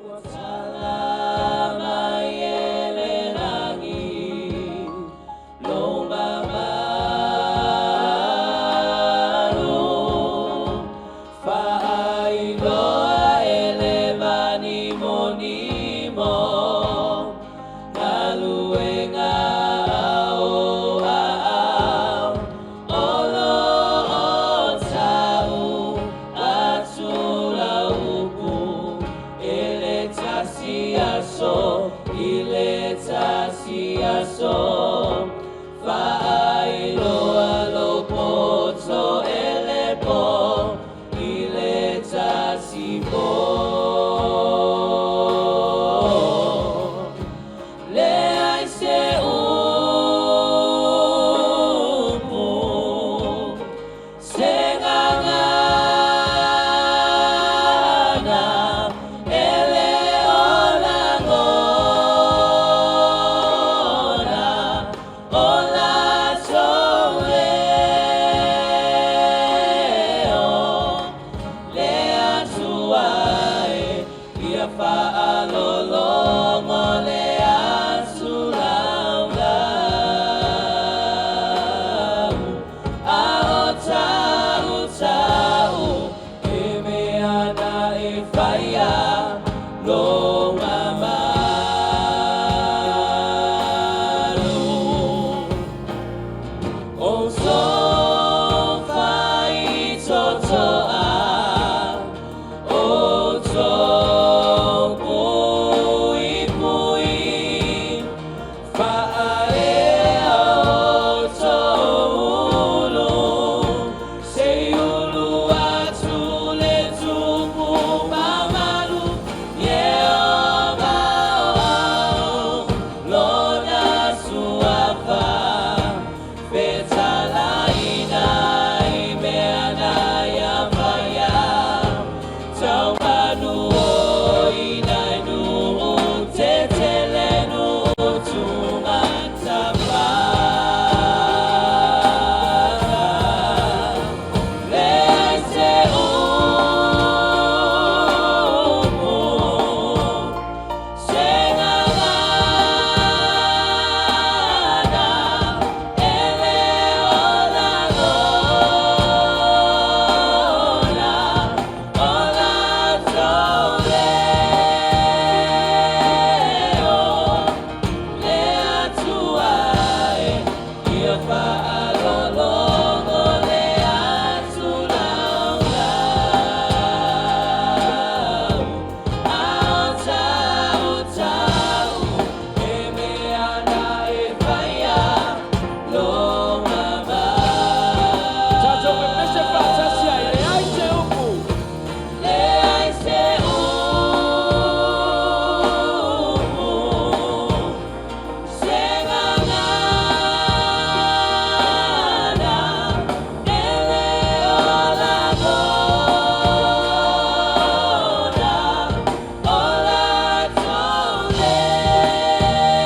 Ua tala mai e le lagi lou mamalu, Faailoa e le vanimonimo galuega a ou aao, O lo o tau atu lau upu i le tasi aso, i le tasi aso, Faailoa lou poto e le po i le tasi po. Leai se upu, se gagana, e le o lagona, o latou leo, le Atua e, ia faalologo le atu laulau, A o tautau e mea na e faia lou mamalu. O tou faitotoa, o tou puipui, Faaea outou ulu, Se i ulu atu le Tupu mamalu, Ieova o au, Lona suafa, Fetalaina i mea na ia faia, Taumanu o i nai nuu tetele nuu tumatapata. Leai se upu, se gagana, e le o lagona, o latou leo, le Atua e, ia faalologo le atu laulau, A o tautau e mea na e faia lou mamalu. Tatou pepese faatasi ai, leai se upu. Leai se upu, se gagana, e le o lagona, o latou leo,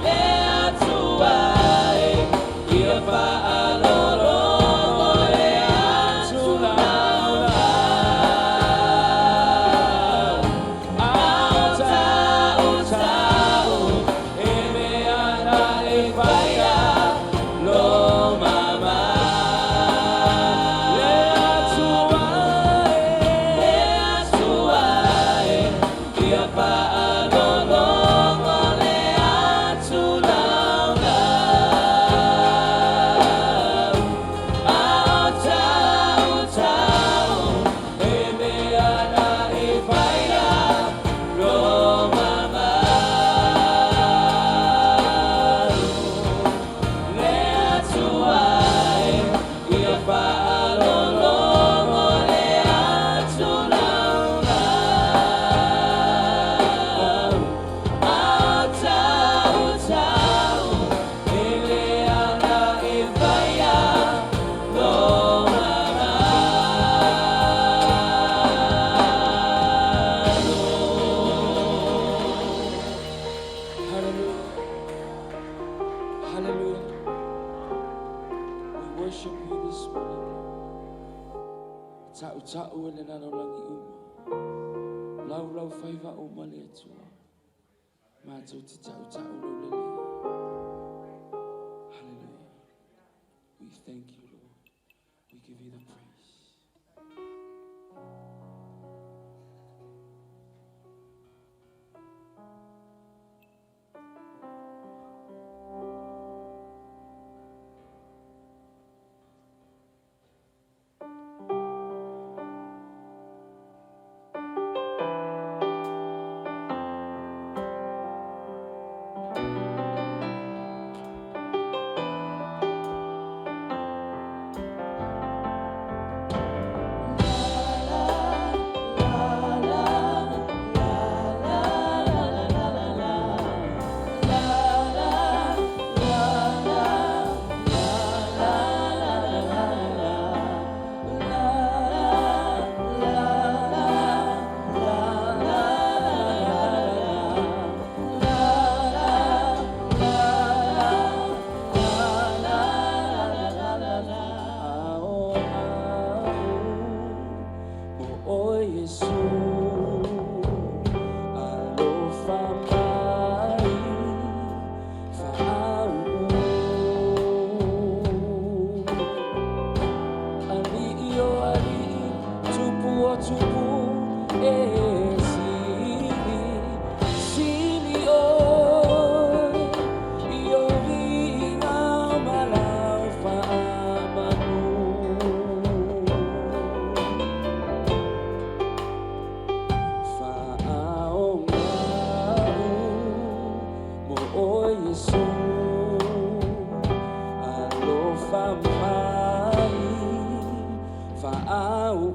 le Atua e, ia faalologo le atu laulau, A o tautau e mea na e faia lou mamalu. Le Atua e. Le Atua e, ia faalologo le atu laulau, A o tautau e mea na e faia lou mamalu. Le Atua e, ia faalologo le atu laulau, A o tautau e mea na e faia lou mamalu. Hallelujah. Hallelujah. We worship you this morning. Ta'u ta'u e le lalolagi uma. Laulau faiva uma le Atua. Matou te tautau lou lelei. Hallelujah. We thank you, Lord. We give you the praise. Alii o alii, tupu o tupu, e sili, sili oe, i ou viiga ma lau faamanu. Faaogaʻu mo oe Iesu, alofa mai, faauu.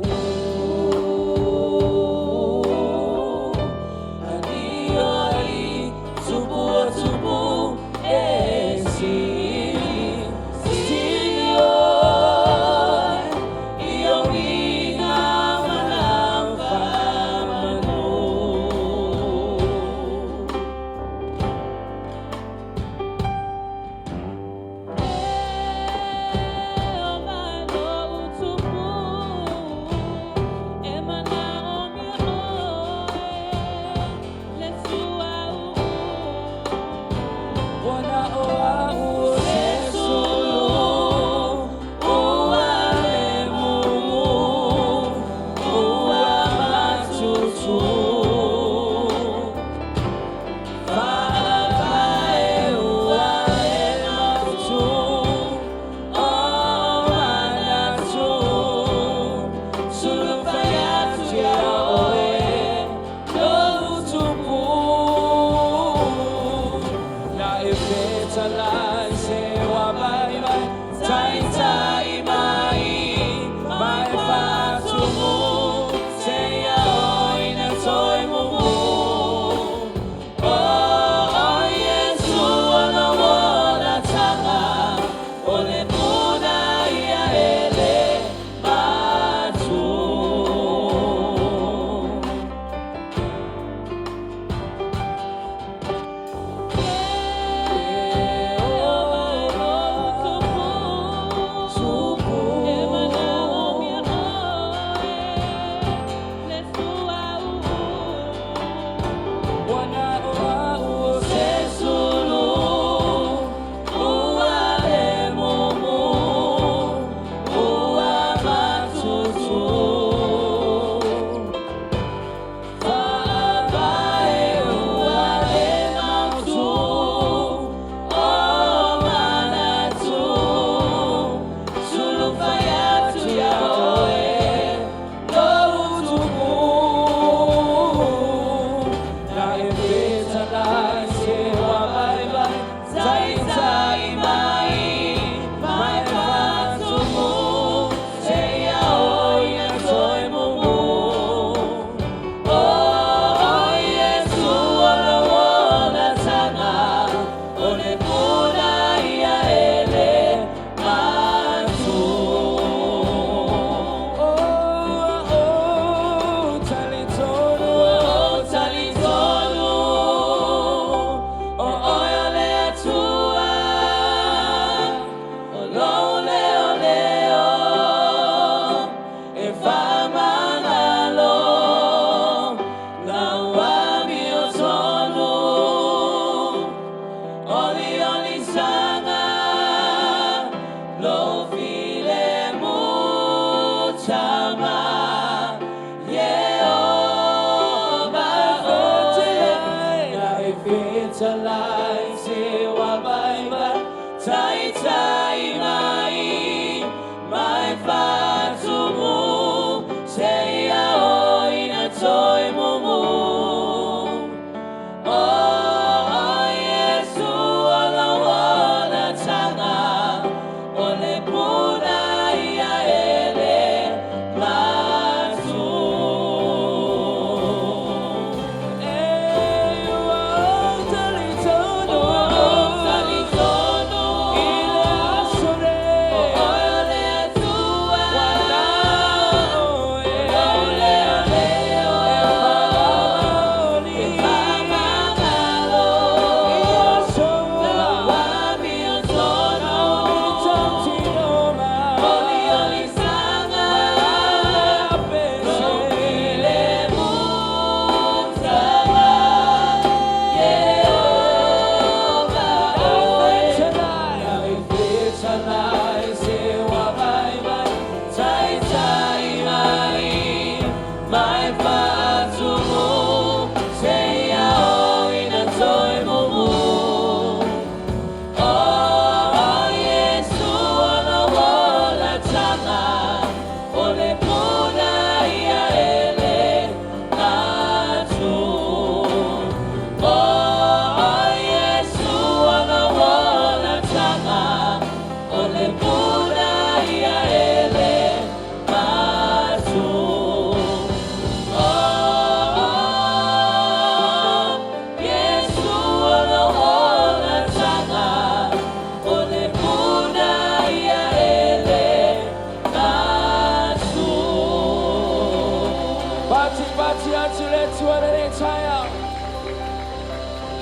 Patipati atu i le Atua i lenei taeao.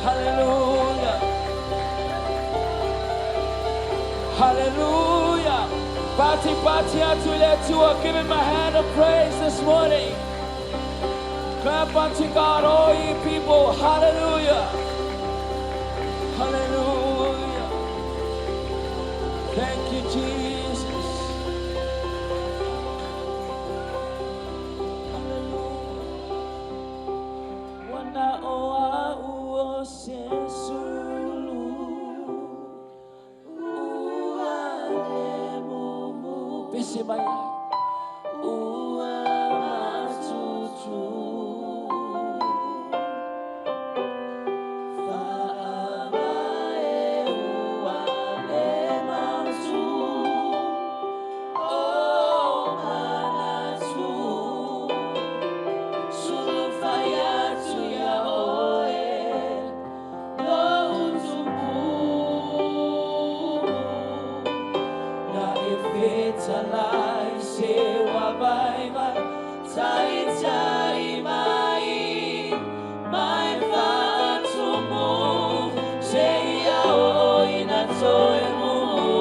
Hallelujah. Hallelujah. Patipati atu i le Atua. Give him a hand of praise this morning. Clap unto God, all ye people. Hallelujah. Hallelujah. Thank you, Jesus. Hallelujah. Ua na o a'u o se sulu ua le mumu pese mai ai ua matutu faavae ua le mautu o manatu sulufai atu iā oe lo'u tupu na e fetalai se ua vaivai taitai mai mai faatumu seia oo ina toe mumu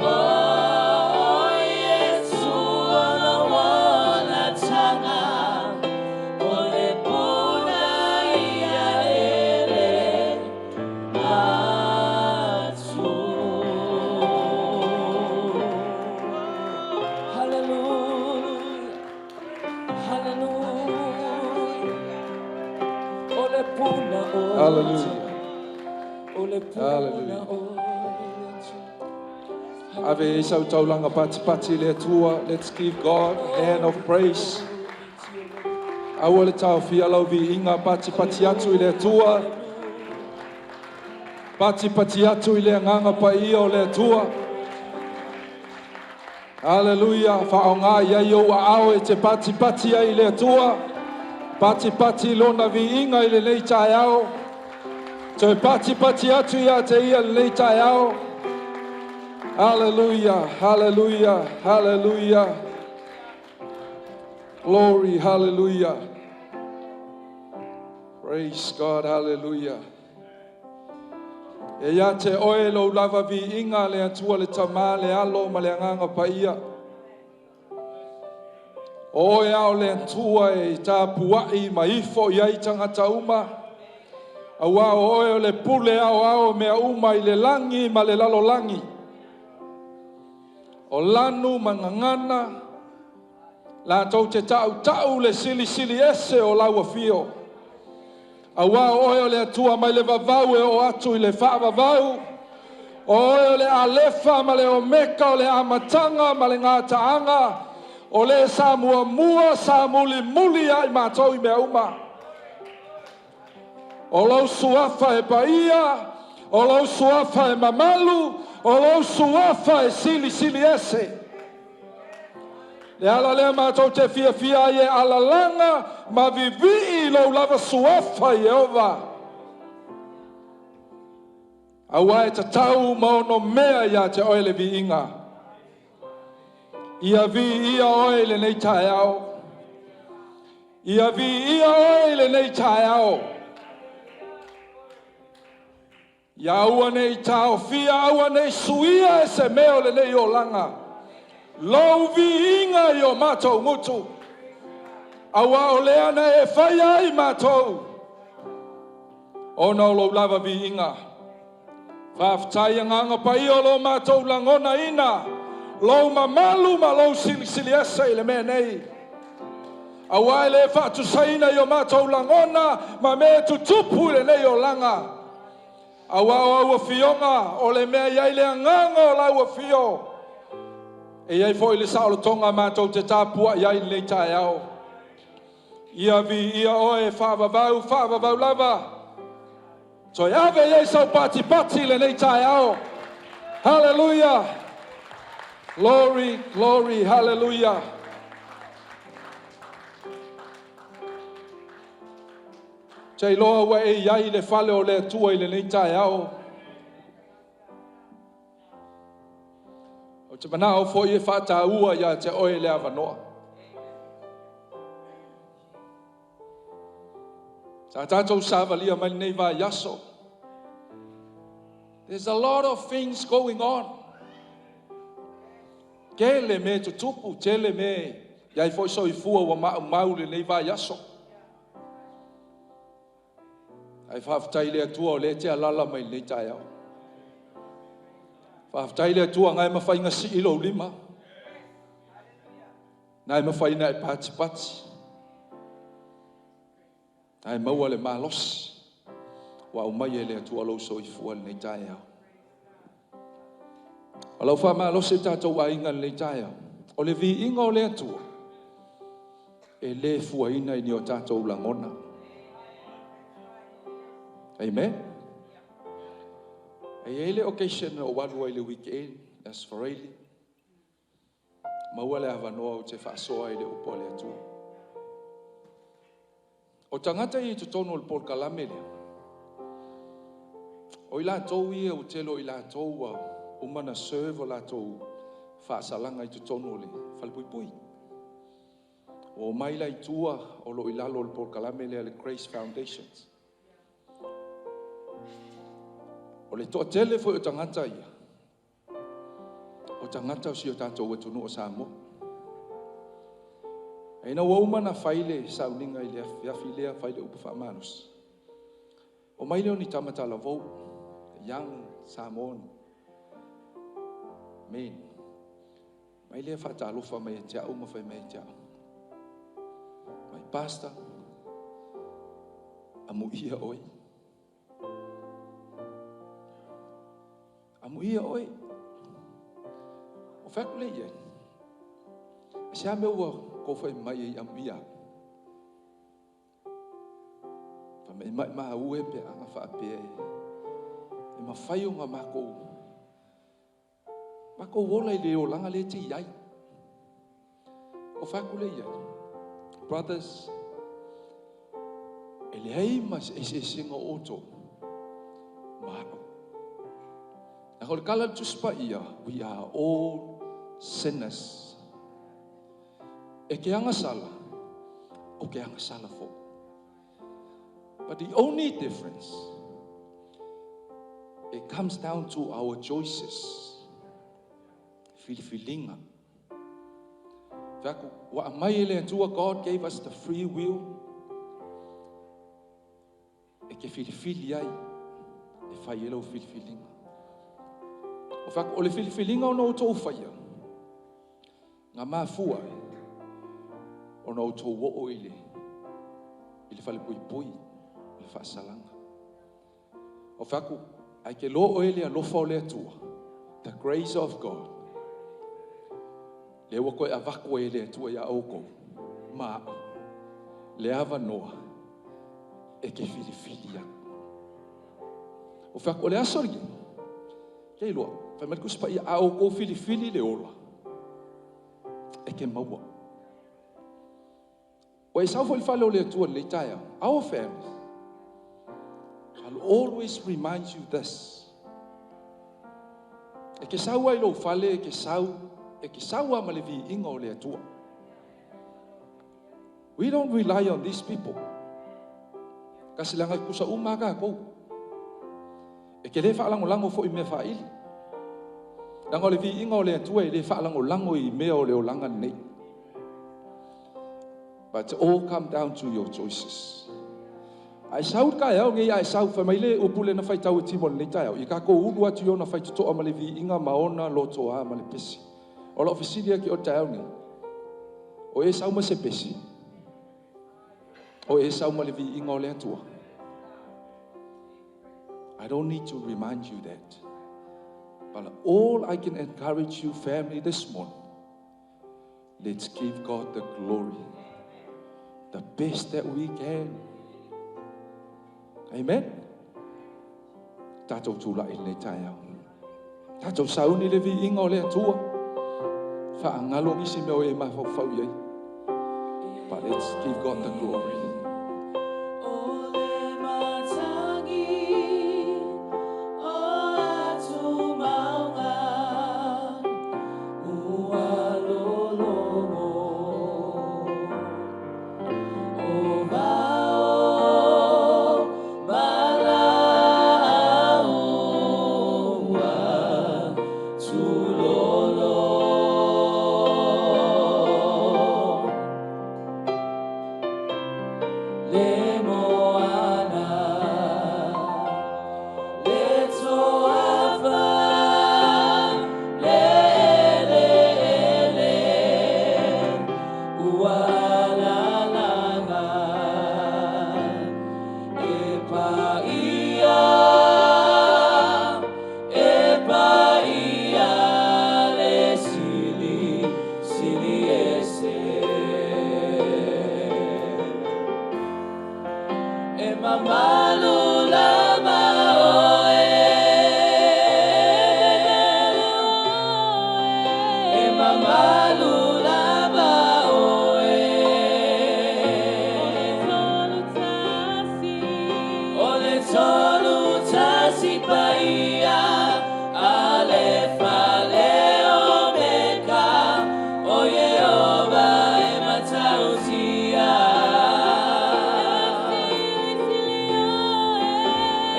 O Iesu o lou olataga o le puna ia e le matu. Hallelujah. Hallelujah. O le puna o Hallelujah. O le puna Hallelujah. o le Ave i sau taulaga patipati i le Atua. Let's give God a hand of praise. Aua le taofia lau viiga patipati atu i le Atua. Patipati atu i le agaga paia o le Atua. Hallelujah. Faaaoga i ai ou aao e te patipati ai i le Atua. Patipati i lona viiga i lenei taeao. Toe patipati atu ia te ia lenei taeao. Hallelujah, hallelujah, hallelujah. Glory, hallelujah. Praise God, hallelujah. E ia te oe lou lava viiga le Atua le Tama le Alo ma le Agaga Paia. O oe ao le Atua e tapuai ma ifo i ai tagata uma. Auā o oe o le pule aoao o mea uma i le lagi ma le lalolagi. O lanu ma gagana, latou te tautau le silisili ese o lau afio. Auā o oe o le Atua mai le vavau e oo atu i le faavavau. O oe o le Alefa ma le Omeka o le amataga ma le gataaga. O le sa muamua sa mulimuli ai matou i mea uma. O lou suafa e paia, o lou suafa e mamalu, o lou suafa e silisili ese. Le ala lea matou te fiafia ai e alalaga ma vivii lou lava suafa Ieova. Auā e tatau ma onomea ia te oe le viiga. Ia viia oe i lenei taeao. Ia viia oe i lenei taeao. Ia aua nei taofia, aua nei suia e se mea o lenei olaga. Lou viiga i o matou gutu. Auā o lea na e faia ai matou. Ona o lou lava viiga. Faafetai agaga paia o lo matou lagonaina. Lou mamalu ma lou silisili ese i le mea nei. Auā e le faatusaina i o matou lagona ma mea e tutupu i lenei olaga. Auā o au afioga o le mea i ai le agaga o lau afio. E i ai foi le saolotoga matou te tapuai ai i lenei taeao. Ia viia oe faavavau, faavavau lava. Toe ave i ai sau patipati i lenei taeao. Hallelujah. Glory, glory, hallelujah. Te iloa ua e i ai i le fale o le Atua i lenei taeao. Ou te manao foi e faataua ia te oe le avanoa. Sa tatou savalia mai lenei vaiaso. There's a lot of things going on. Tele mea tutupu, tele mea i ai foi soifua ua maumau lenei vaiaso. Ae faafetai i le Atua o lea e te alaala mai lenei taeao. Faafetai i le Atua na e mafai ona sii lou lima, na e mafai ona e patipati, na e maua le malosi ua aumai e le Atua lou soifua i lenei taeao. O lau faamalosi o tatou aiga i lenei taeao, o le viiga o le Atua, e le fuaina i ni o tatou lagona. Amen. E i ai le occasion na ou alu ai i le weekend, Aso Faraile, maua le avanoa ou te faasoa ai i le upu a le Atua. O tagata ia i totonu o le polokalame lea, o i latou ia ua tele o i latou ua uma ona serve o latou faasalaga i totonu o le falepuipui. Ua omai la i tua o lo o i lalo o le polokalame lea le Grace Foundations. O le toatele foi o tagata ia, o tagata o si o tatou atunuu o Samoa. Ina ua uma ona fai le sauniga i le afiafi lea, fai le upu faamalosi, omai lea o ni tama talavou, young Samoan men, mai lea faatalofa mai ia te au ma fai mai ia te au, mai pastor, amuia oe. Amuia oe. O fai atu le i ai, se a mea ua tou fai mai ai amuia au? Fai mai, maumau e pe ana faapea e mafai ona matou ola i le olaga lea e te i ai. O fai atu le i ai, brothers, e leai ma se eseesega o outou ma au. Na o le tala a le Tusi Paia, we are all sinners. E ke agasala, o ke agasala foi. But the only difference, it comes down to our choices. Filifiliga. Fai atu, ua aumai e le Atua, God gave us the free will. E ke filifili ai, e fai e lau filifiliga. O fai atu, o le filifiliga ona outou faia, na mafua ai, ona outou oo i le falepuipui, i le faasalaga. O fai atu, ae ke iloa oe le alofa o le Atua, the grace of God, lea ua toe avatu ai e le Atua ia outou, ma au, le avanoa e ke filifili ai. O fai atu, o le aso lenei, ke iloa, fai mai le Tusi Paia, a outou filifili le ola, e ke maua. Ua e sau foi i le fale o le Atua lenei taeao, our families, I'll always remind you this. E ke sau ai lou fale, e ke sau a ma le viiga o le Atua. We don't rely on these people. Kasi leaga e tutusa uma lava tatou. E ke le faalagolago foi i mea faaili. Leaga o le viiga o le Atua e le faalagolago i mea o le olaga lenei. But it all come down to your choices. Ae sau le taeao nei, ae sau, fai mai le upu lea na faitau e Timo lenei taeao, i tatou ulu atu i ona faitotoa ma le viiga ma ona lotoa ma le pese. O lau fesili ake o le taeao nei, o e sau ma se pese, o e sau ma le viiga o le Atua. I don't need to remind you that. But all I can encourage you, family, this morning, let's give God the glory, the best that we can. Amen. Tatou tulai lenei taeao. Tatou sauni le viiga o le Atua. Faagalo nisi mea o e mafaufau i ai. But let's give God the glory. O le matagi o atu mauga ua lologo o vao. Le moana, le toafa, le eleele, ua alalaga, e paia, e paia le sili, sili ese. E mamalu lava oe. E mamalu lava oe. O le tolu tasi paia, Alefa le Omeka, o Ieova e matautia.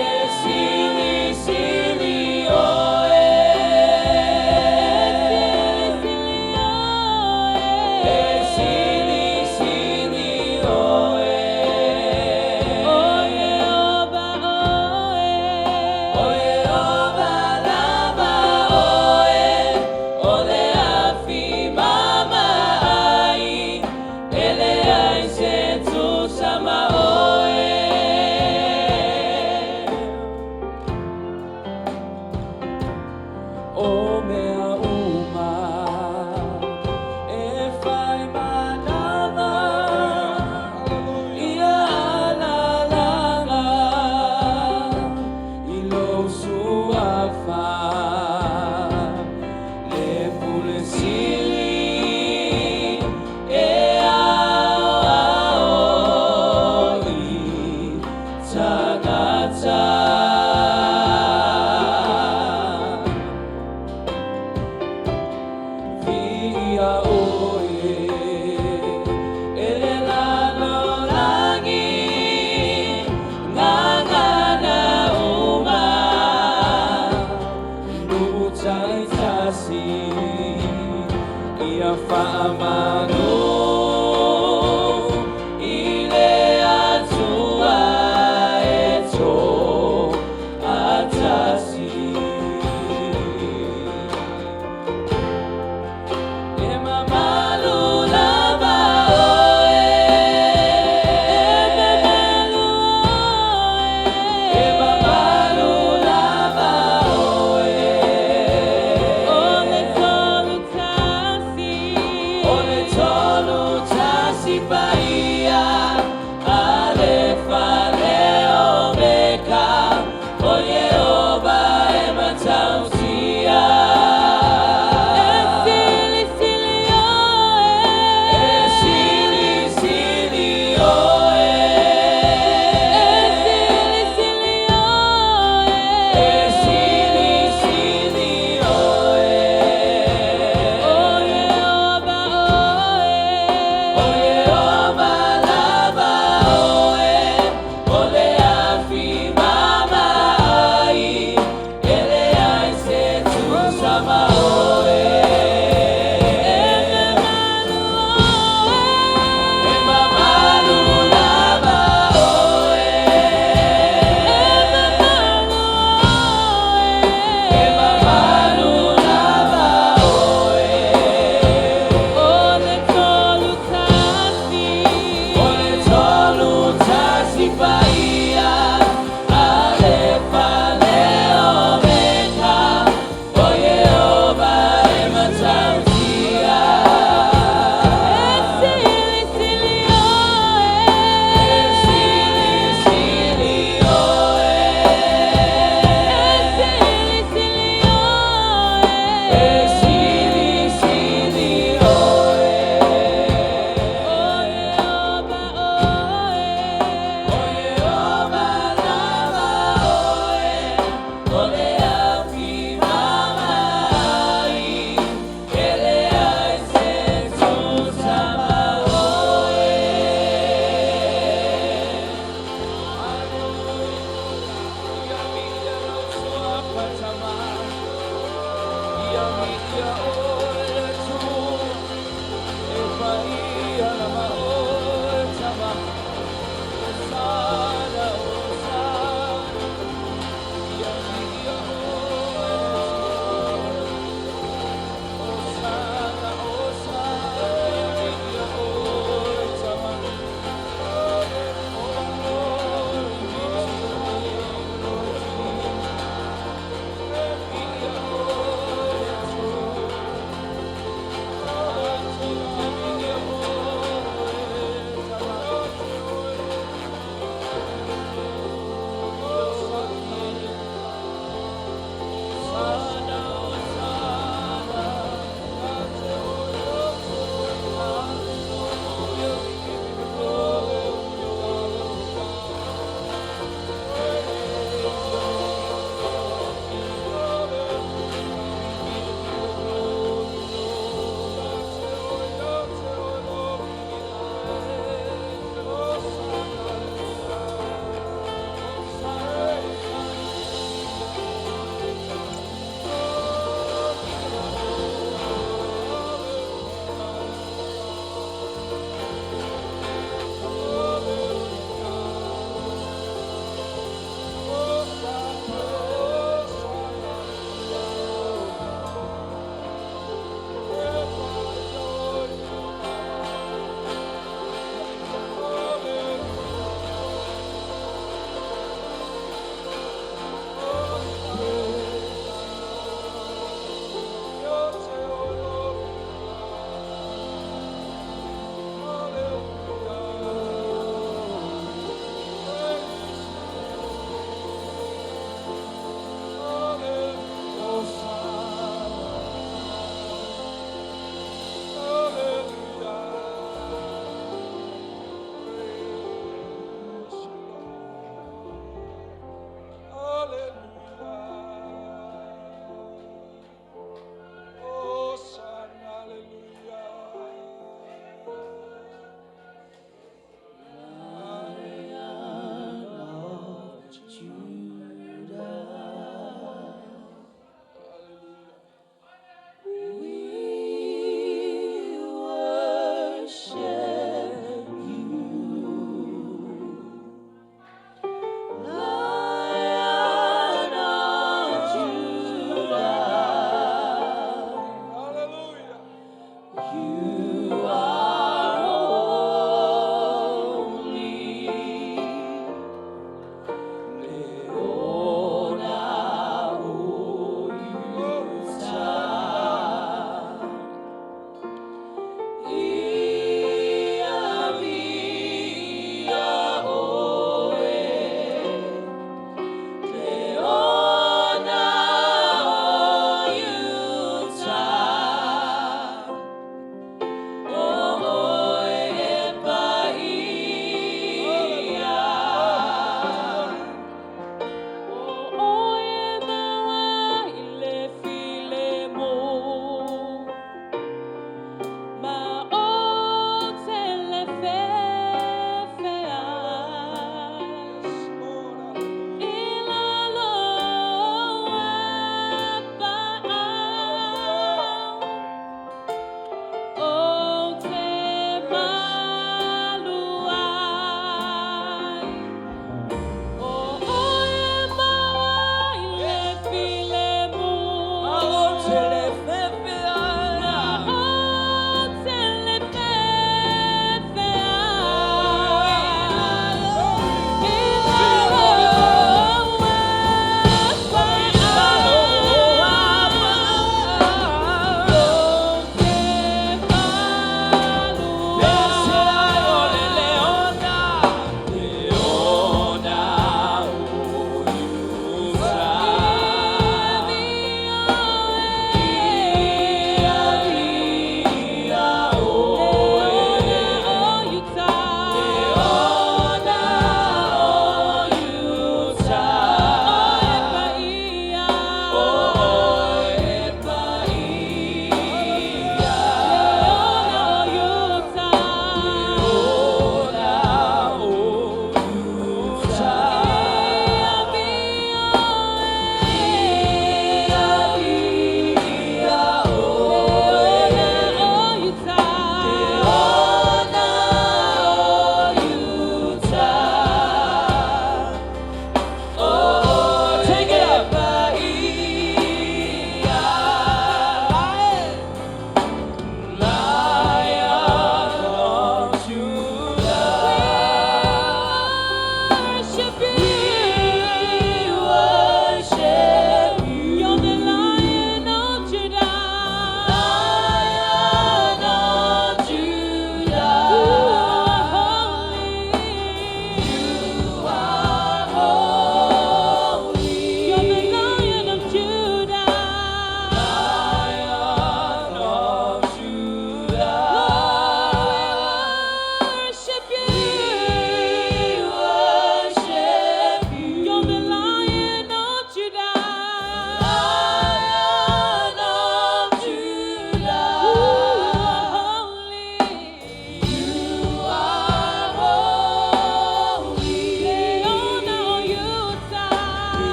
E sili sili oe. E sili sili oe. O Ieova lava oe, o le afi mamaai, e leai se tusa ma oe. O mea uma e fai manava ia alalaga i lou suafa le pule sili e aoao i tagata. Viia oe e le lalolagi gagana uma nuu taitasi ia faamanu i le Atua e toatasi. E mamalu lava oe. E mamalu lava oe. O le tolu tasi paia, Alefa le Omeka, o Ieova e matautia. E sili sili oe. E sili sili oe. O Ieova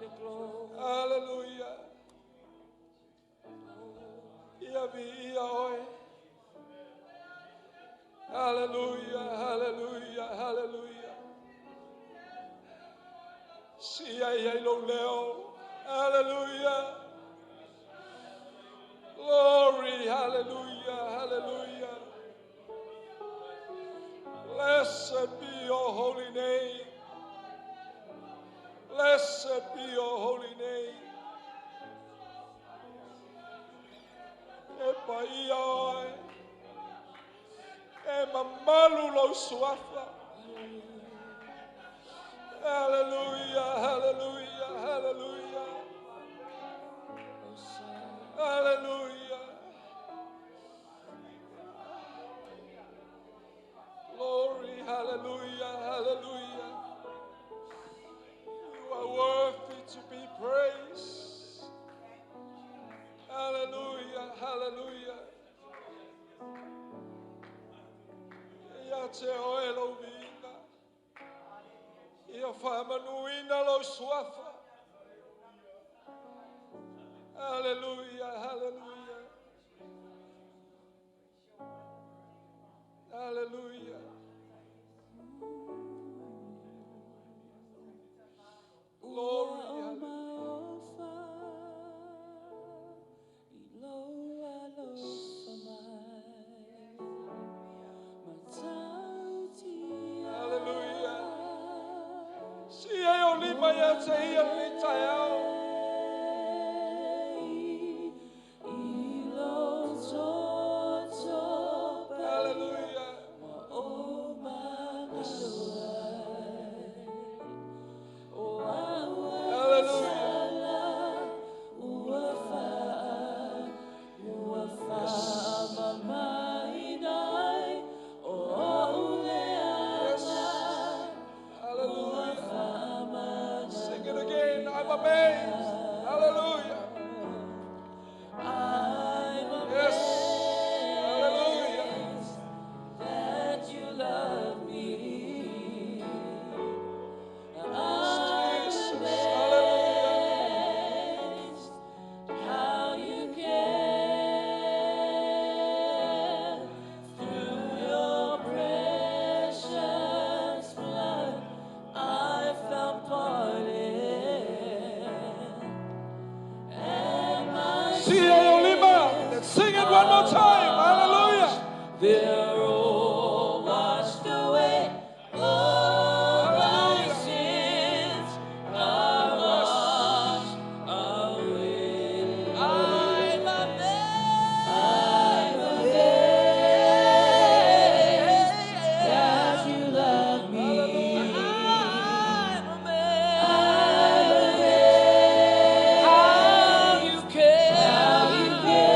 the glory. Hallelujah. Ia viia oe. Hallelujah, hallelujah, hallelujah. Sii ai ai lou leo. Hallelujah. Glory, hallelujah, hallelujah. Blessed be your holy name. Blessed be your holy name. E paia oe. E mamalu lou suafa. Hallelujah, hallelujah, hallelujah. Hallelujah. Glory, hallelujah, hallelujah. You are worthy to be praised. Hallelujah, hallelujah. Ia te oe lou viiga. Ia faamanuina lou suafa. Hallelujah, hallelujah. Hallelujah. Glory, hallelujah. Hallelujah. Sii ai ou lima ia te ia lenei taeao. Hallelujah. Hallelujah. Yes. Hallelujah. Sing it again. I'm amazed. Hallelujah. Yes. Hallelujah. That you love me. Jesus. Hallelujah. How you care through your precious blood, I found pardon, and my Sii ai ou lima. Let's sing it one more time. Hallelujah. They're all washed away. All my sins are washed away. I'm amazed. I'm amazed that you love me. I'm amazed. How you care. How you care.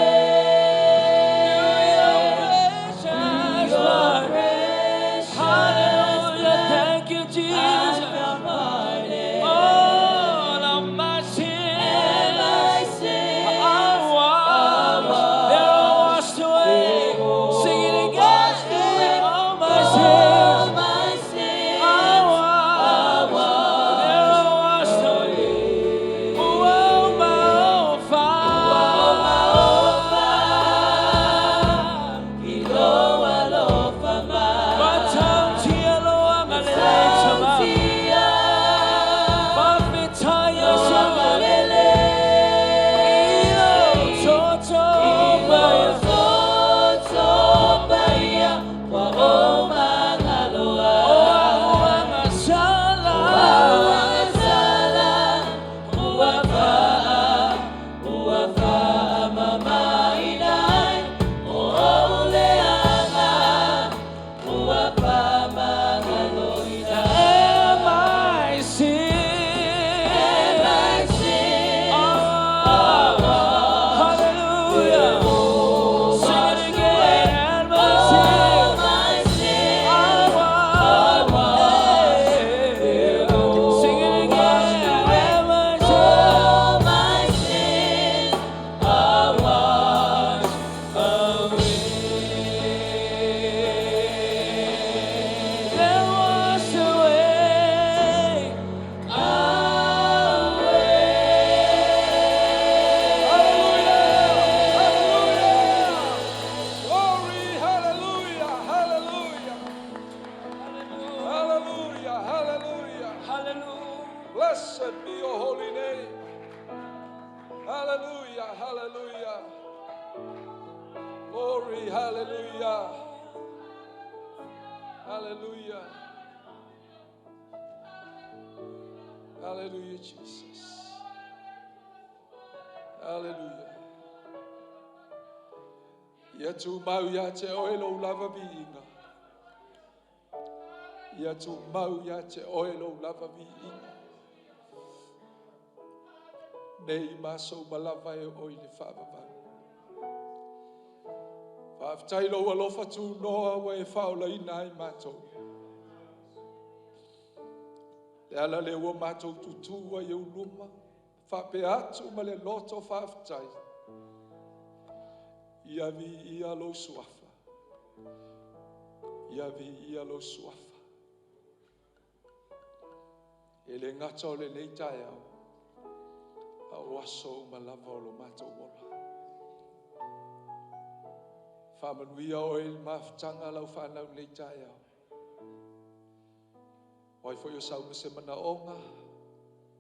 Hallelujah, hallelujah. Glory, hallelujah. Hallelujah. Hallelujah, Jesus. Hallelujah. Ia tumau ia te oe lou lava viiga. Ia tumau ia te oe lou lava viiga. Nei ma aso uma lava e oo i le faavavau. Faafetai lou alofa tunoa ua e faaolaina ai matou. Le ala lea ua matou tutū ai i ou luma, faapea atu ma le loto faafetai. Ia viia lou suafa. Ia viia lou suafa. E le gata o lenei taeao, a o aso uma lava o lo matou ola. Faamanuia oe i le mafutaga a lau fanau i lenei taeao. O ai foi o sau ma se manaoga,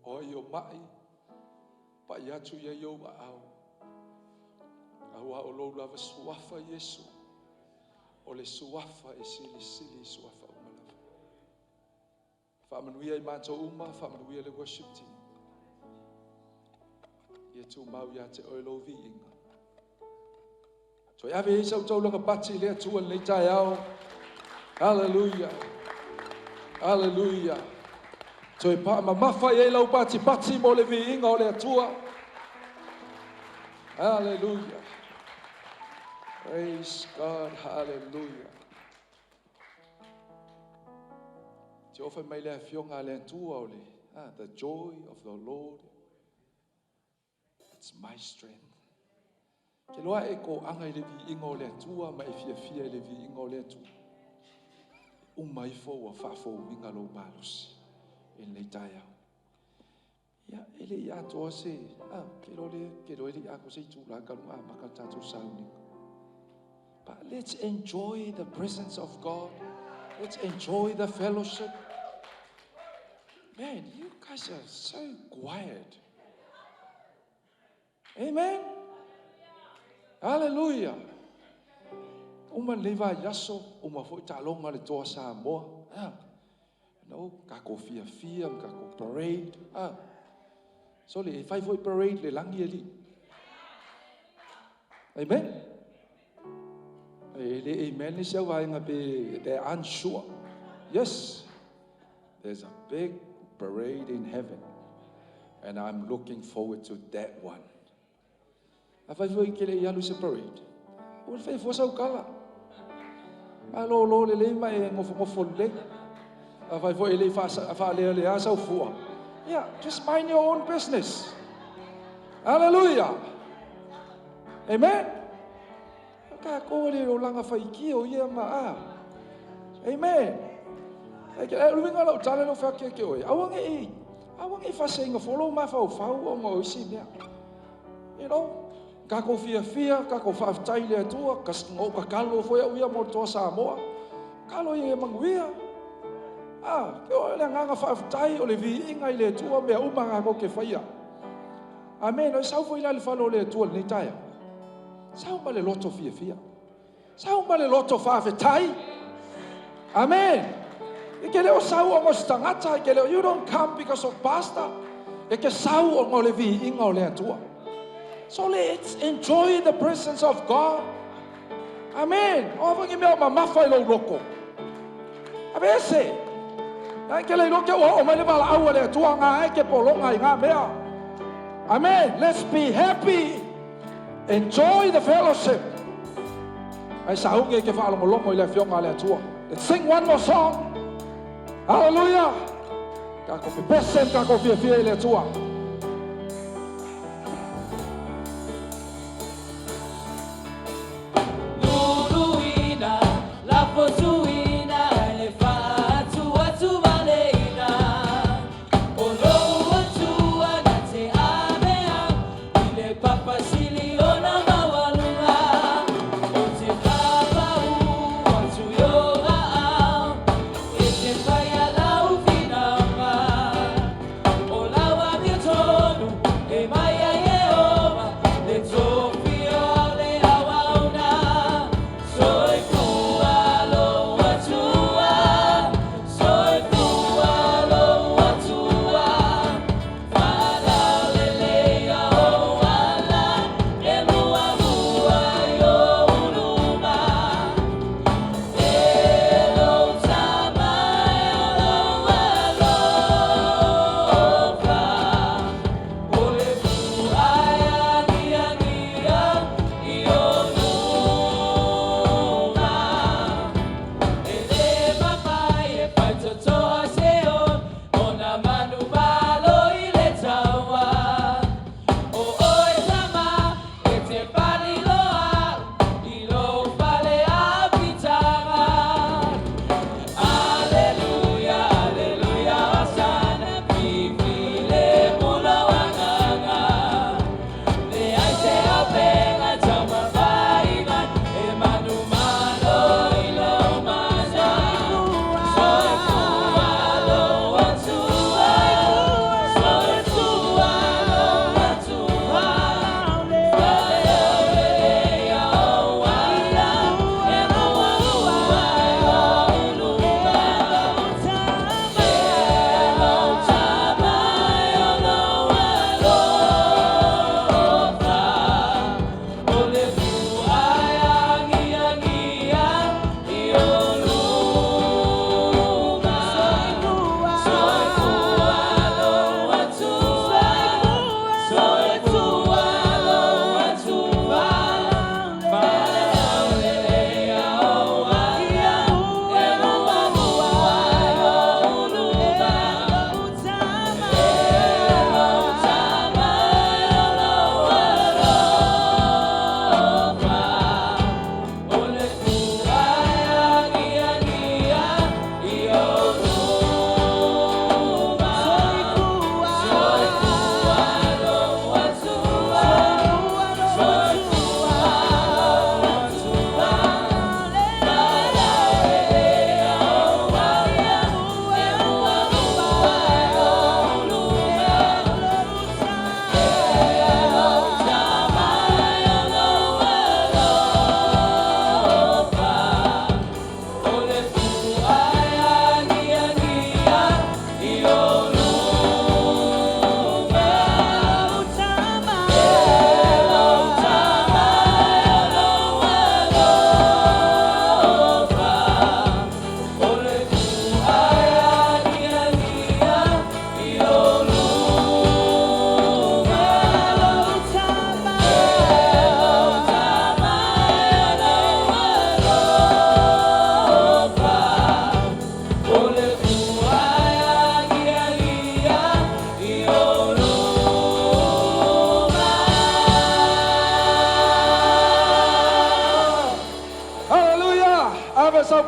o ai o mai, pai atu i ai ou aao. Aua o lou lava suafa Iesu, o le suafa e silisili i suafa uma lava. Faamanuia i matou uma, faamanuia le worship team. Ia tumau ia te oe lou viiga. Toe ave i ai sau taulaga pati i le Atua i lenei taeao. Hallelujah. Hallelujah. Toe paamamafa i ai lau patipati mo le viiga o le Atua. Hallelujah. Praise God. Hallelujah. Te ofa mai le afioga a le Atua o le the joy of the Lord. It's my strength. Ke loa e koaga i le viiga o le Atua ma e fiafia i le viiga o le Atua. Uma ifo ua faafouina lou malosi i lenei taeao. Ia, e le i atoa se, ke iloa le, ke iloa e le i atoa se itula talu ona amata le tatou sauniga. But let's enjoy the presence of God. Let's enjoy the fellowship. Man, you guys are so quiet. Amen. Hallelujah. Uma lenei vaiaso, uma foi taaloga a le Toa Samoa. No, tatou fiafia ma tatou parade. So le e fai foi parade le lagi e alii. Amen. E le amen le isi au vaega pe they're unsure. Yes. There's a big parade in heaven. And I'm looking forward to that one. Afai foi e te le i alu i se parade, ua fai fua sau tala. Malolo lelei ma e nofonofo lelei. Afai foi e le i faalealea sau fua, yeah, just mind your own business. Hallelujah. Amen. Tatou e le olaga faitio ia ma a. Amen. E ke le uiga o lau tala lea ua fai atu ia te oe, aua ne i, aua ne i faaseseina fua lou mafaufau ona o isi mea. You know, tatou fiafia, tatou faafetai i le Atua, na ou tatalo foi au ia mo le Toa Samoa. Tatalo ia ia manuia. Ah, o le agaga faafetai o le viiga i le Atua mea uma tatou te faia. Amen. O e sau foi la i le fale o le Atua i lenei taeao. Sau ma le loto fiafia. Sau ma le loto faafetai. Amen. E te le o sau ona o se tagata, e te le o, you don't come because of pastor. E te sau ona o le viiga o le Atua. So let's enjoy the presence of God. Amen. O a foi ni mea o mamafa i lou loto. Aveese. Ai ke le iloa ke ua oo mai le valaau a le Atua ngā ai ke pologa i ngā mea. Amen. Let's be happy. Enjoy the fellowship. Ai sauni e ke faalogologo i le afioga a le Atua. Let's sing one more song. Hallelujah. Tatou pepese ma tatou fiafia i le Atua. Luluina, lafotuina le faatuatumaleina. O lou Atua na te ave au i le papa sili ona maualuga. O te papau atu i o aao, e te fai a lau finauga. O lau amio.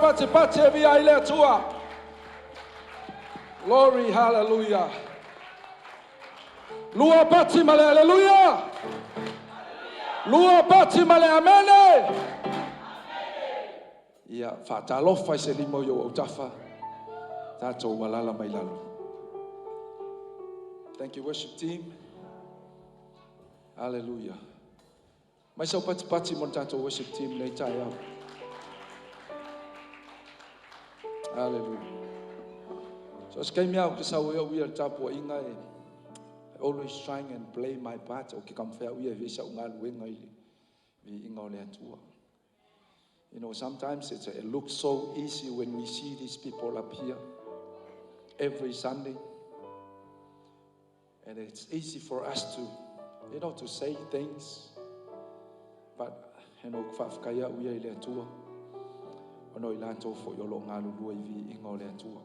patipati e viia ai le Atua. Glory, hallelujah. Lua pati ma le aleluia. Lua pati ma le amene. Ia faatalofa i se lima i ou autafa, tatou alala mai lalo. Thank you, worship team. Hallelujah. Mai sau patipati mo le tatou worship team nei taeao. Hallelujah. So se taimi lava ou te sau ai au ia i le tapuaiga e I always trying and play my part o ke taumafai au ia e fai sau galuega i le viiga o le Atua. You know, sometimes it looks so easy when we see these people up here every Sunday. And it's easy for us to, you know, to say things. But, you know, faafetai au ia i le Atua. Ona o i latou foi o lo o galulue i viiga o le Atua.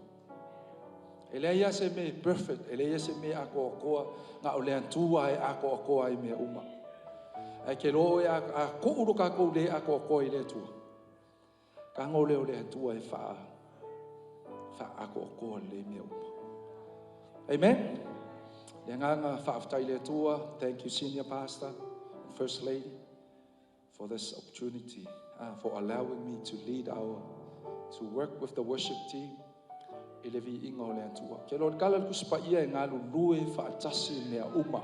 E leai lava se mea e perfect, e leai lava se mea e atoatoa, na o le Atua e atoatoa ai mea uma. Ae ke iloa ʻoe a, a tuu lo tatou le atoatoa i le Atua, tago lea o le Atua e faa, faaatoatoa lelei mea uma. Amen. Le agaga faafetai i le Atua. Thank you, Senior Pastor and First Lady, for this opportunity, for allowing me to lead our, to work with the worship team i le viiga o le Atua. Ke loa le tala le Tusi Paia e galulue faatasi mea uma.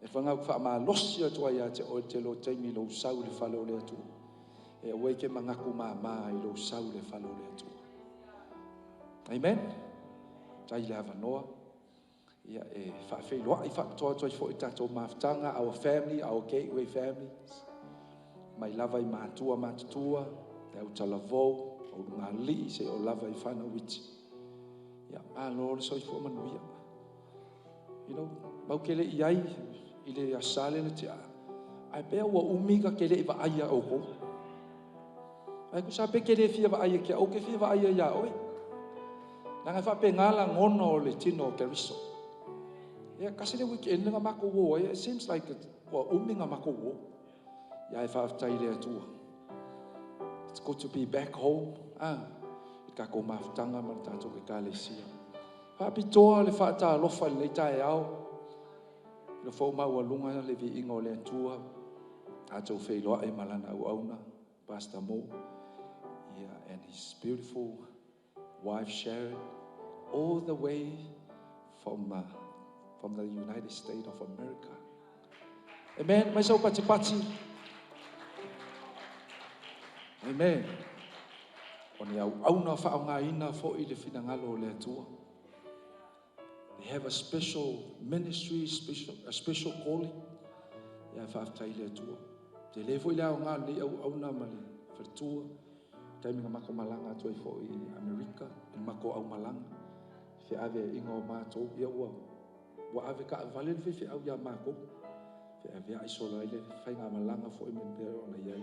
E whangau whaamalosi atu ai ia te oe te lo taimi lou sau i le fale o le Atua. E aua e te manatu māmā i lou sau i le fale o le Atua. Amen. Tai le avanoa. Ia e faafeiloai faapitoa atu ai foi i tatou mafutaga, our family, our gateway families. Mai lava i matua matutua, le au talavou, au lugalii, seia oo lava i whanau iti. Ia, malo le soifua manuia. You know, mau ke le i ai i le Aso Sa lea na tea, ae pea ua umi ta ke le i vaai iā outou. Ae tusa pe ke le fia vaai ia te au, ou te fia vaai ia iā oe. Leaga e faapena lagona o le tino o Keriso. Ia, tasi le weekend na matou o ai, it seems like ua umi na matou o. Ia e faafetai i le Atua. It's good to be back home. Ah, i tatou mafutaga ma le tatou ekalesia. Faapitoa le faatalofa i lenei taeao. I le fou maualuga le viiga o le Atua. Tatou feiloai ma lana auauna, Pastor Mo. Yeah, and his beautiful wife Sharon, all the way from the United States of America. Amen. Mai sau patipati. Amen. O ni auauna faaaogaina foi le finagalo o le Atua. They have a special ministry, special, a special calling. Ia faafetai i le Atua. Tele foi le aoga o lenei auauna ma le faletua. Taimi na matou malaga atu ai foi i Amerika, i le matou aumalaga, feaveaiga o matou, ia ua, ua ave taavale le faifeau ia matou. Feaveai solo ai le faigamalaga foi me pei ona i ai.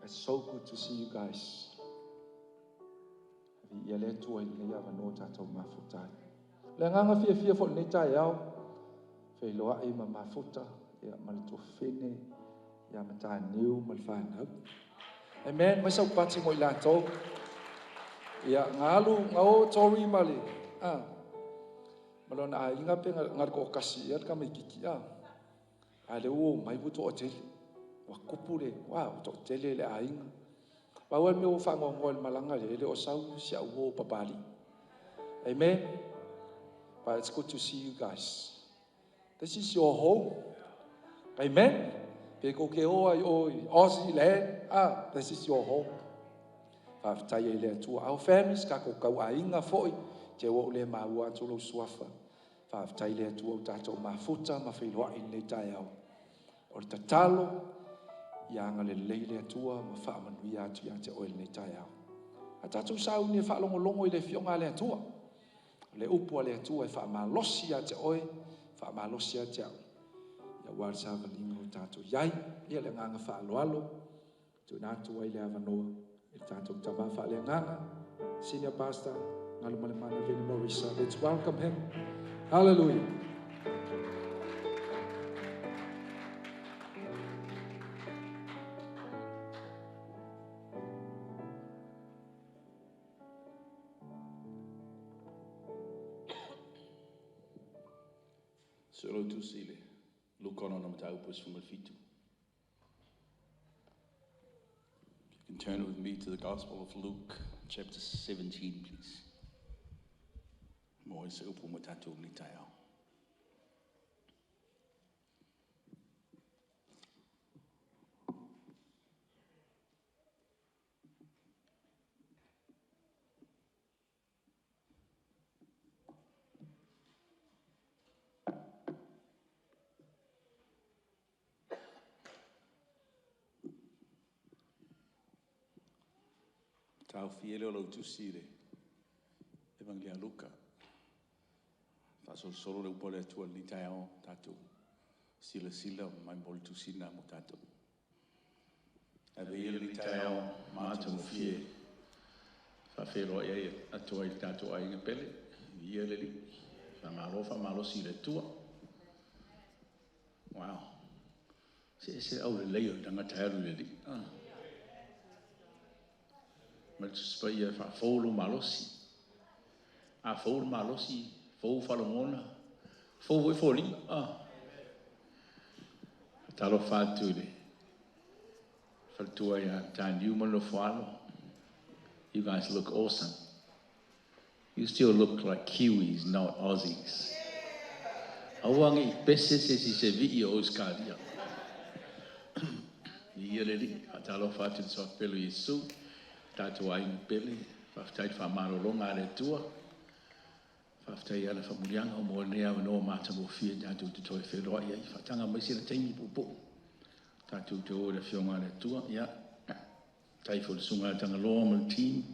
It's so good to see you guys. Viia le Atua i lenei avanoa tatou mafuta ai. Le agaga fiafia foi lenei taeao, feiloai ma mafuta, ia, ma le tuafafine, ia Mataniu ma le whanau. Amen. Mai sau pati mo i latou. Ia, nga alu, nga o Tori ma le, ah, ma lona aiga pe nga le toatasi ia le tamaititi, ah. A lea ua omai ua toatele. Ua tupu le, wow, ua toatele le aiga. Pau lava le mea ua faanoanoa i le malaga lea, e le o sau si au uo o Papalii. Amen. But it's good to see you guys. This is your home. Amen. Pe kou ke o ai o i Aussie land, ah, this is your home. Faafetai ai le Atua. Our families, tatou tauaiga foi, te ua ou le maua atu lou suafa. Faafetai le Atua ua tatou mafuta ma feiloai i lenei taeao. O le tatalo, ia agalelei le Atua ma faamanuia atu ia te oe i lenei taeao. A tatou sauni e faalogologo i le Afioga a le Atua. O le upu a le Atua e faamalosi ia te oe, faamalosi ia te au. Ia aua le savaliga o tatou i ai. Ia le agaga faaaloalo, tuuina atu ai le avanoa i le tatou tama faaleagaga, Senior Pastor Galumalemana Vini Morisa. Let's welcome him. Hallelujah. Suelautusi i le Luka o lona mataupu e 17. If you can turn with me to the Gospel of Luke, chapter 17, please. Mo e se upu mo tātou ni taeao. Taofia e le o lau tusi i le Evangelia a Luka. Faasolosolo le upu a le Atua i lenei taeao, tatou silasila mai mo le tusi lena mo tatou. Ave ia lenei taeao matagofie e faafeiloai ai atu ai i le tatou aiga pele. Viia le Alii. Faamalo faamalosi i le Atua. Wow. Se ese aulelei o le tagata e alu i le Alii. Ah. Ma le Tusi Paia e faafou lou malosi. A fou le malosi, fou faalogona, fou foi foliga. Ah. Faatalofa atu i le faletua ia Taniu ma le nofoalo. You guys look awesome. You still look like Kiwis, not Aussies. Aua ne i pese se isi i se vii o Ausekalia. Viia le Alii. Faatalofa atu i le Suafa Pele o Iesu, tatou aiga pele. Faafetai i le faamalologa a le Atua. Faafetai i ana faamanuiaga mo lenei avanoa matagofie tatou te toe feiloai ai. Faataga mai sina taimi puupuu tatou te o i le Afioga a le Atua. Ia, faafetai foi i le Susuga ia Tagaloa ma le team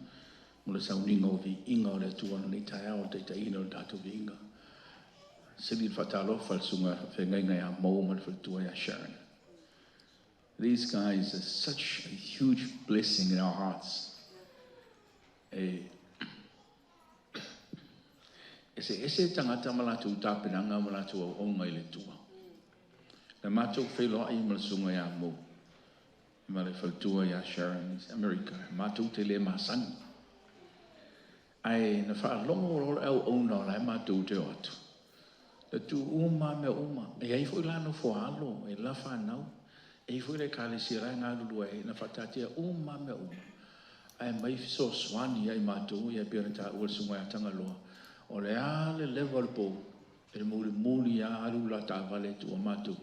mo le sauniga o viiga o le Atua i lenei taeao o le taitaiina o le tatou viiga. Sili le faatalofa i le Susuga Feagaiga ia Mo ma le faletua ia Sharon. These guys are such a huge blessing in our hearts. E eseese tagata ma latou tapenaga ma latou auauna i le Atua. Na matou feiloai ma le susuga ia Mo ma le faletua ia Sharon i Amerika, matou te le masani. Ae na faalogo loa le auauna o la e matou te o atu, na tuu uma lava mea uma. E i ai foi la nofoaalo e la fanau, e i ai foi le ekalesia la e galulue ai, na faataatia uma lava mea uma, ae aumai fesoasoani ia i matou, ia pei ona taua e le Susuga ia Tagaloa, o le a le leva o le pou, e mulimuli lava alu la taavale e tuu matou,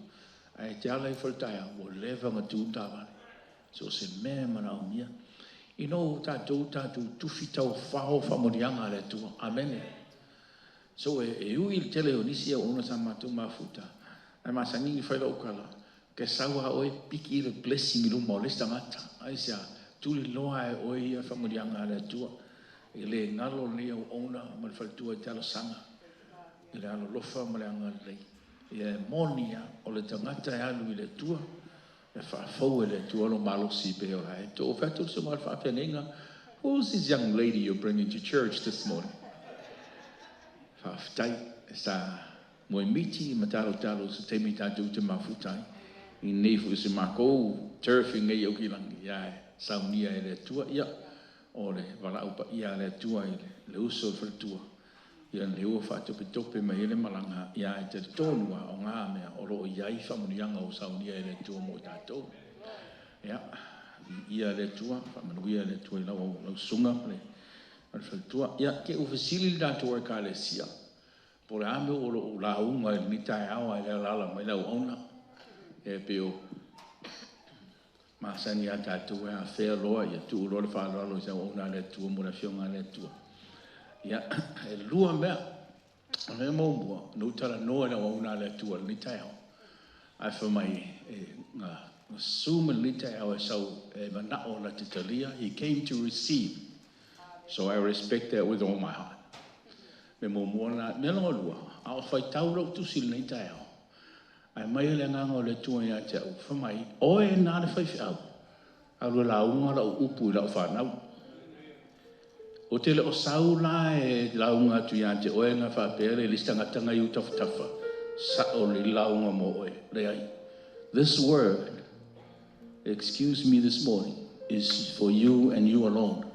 ae te ala ifo i le taeao, ua leva ona tu le taavale. So o se mea e manaomia. Ina ua tatou tatou tufi taofao faamanuiaga a le Atua. Amene. So e ui i le tele o nisi auauna sa matou mafuta, ae masani ona fai lau tala, ke sau lava oe piki le blessing i luma o le isi tagata. Aisea? Tuliloa e oe ia faamanuiaga a le Atua. E le galo lenei auauna ma le faletua i talosaga i le alolofa ma le agalelei. Ia e moni lava, o le tagata e alu i le Atua, e faafou e le Atua lou malosi pei o la e tou fai atu le susuga i le faafeagaiga, Who's this young lady you're bringing to church this morning? Faafetai, sa moemiti ma talotalo se taimi tatou te mafuta ai i nei foi o se makou turf i nei Aukilagi, ia e saunia e le Atua, ia o le valaau paia a le Atua i le uso i le faletua, Ia lea ua faatopetope mai ai le malaga, ia e talitonu lava o na mea o lo o i ai faamanuiaga ua saunia e le Atua mo i tatou. Ia, viia le Atua, faamanuia le Atua i lau, lau susuga ma le, ma le faletua. Ia, ke ua fesili le tatou Ekalesia, po o le a mea o lo o lauga i lenei taeao ae le alaala mai le auauna. E pei o masani ia tatou e afea loa, ia tuu loa le faaaloalo i se auauna a le Atua mo le Afioga a le Atua. Ia, e lua mea. O le mea muamua, na ou talanoa i le auauna a le Atua i lenei taeao, ae fai mai, e, na, na susu mai lenei taeao e sau e manao na te talia. He came to receive. So I respect that with all my heart. Mea muamua lena. Mea lona lua, a o faitau lau tusi i lenei taeao, ae mai le Agaga o le Atua ia te au, fai mai, Oe na le faifeau, alu e lauga lau upu i lau fanau. Ou te le o sau la e lauga atu ia te oe na faapea le isi tagata na i ou tafatafa, sao le lauga mo oe. Leai. This word, excuse me this morning, is for you and you alone.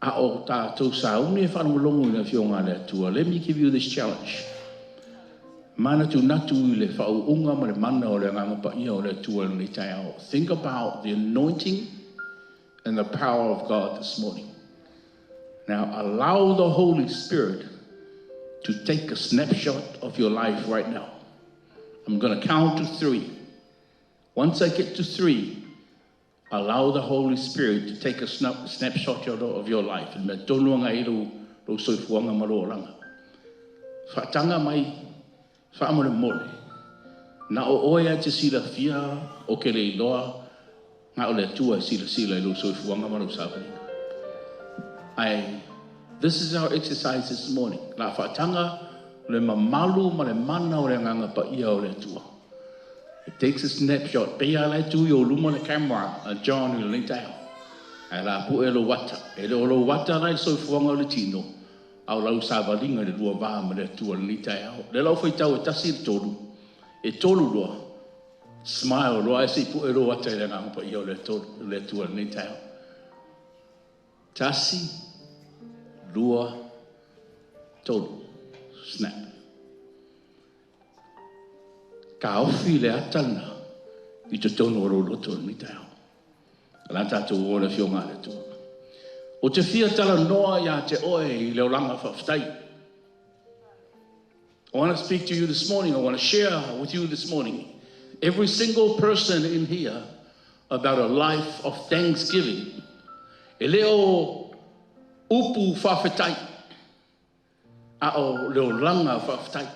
A o tatou sauni e faalogologo i le Afioga a le Atua, let me give you this challenge. Manatunatu i le faauuga ma le mana o le Agaga Paia o le Atua i lenei taeao. Think about the anointing and the power of God this morning. Now allow the Holy Spirit to take a snapshot of your life right now. I'm going to count to three. Once I get to three, allow the Holy Spirit to take a snapshot of your life. Le mea tonu aga i lou soifuaga ma lou olaga. Faataga mai faamolemole. Na o oe lava e te silafia ou te le iloa na o le Atua e silasila i lou soifuaga ma lou savaliga. Ae this is our exercise this morning. La faataga le mamalu ma le mana o le Agaga Paia o le Atua. It takes a snapshot. Pei lava la e tu i ou luma le camera a John i lenei taeao. Ae la pue lou ata. E le o lou ata la i le soifuaga o le tino, a o lau savaliga i le lua va ma le Atua i lenei taeao. O lea la ua faitau e tasi i le tolu, e tolu loa, smile loa ae se i pue lou ata i le Agaga Paia o le Atua i lenei taeao. Tasi, lua, tolu. Snap. Taofi le ata lena i totonu o lou loto i lenei taeao. O le a tatou o i le Afioga a le Atua. Ou te fia talanoa ia te oe i le olaga faafetai. I want to speak to you this morning. I want to share with you this morning, every single person in here, about a life of thanksgiving. E le o upu faafetai, a o le olaga faafetai.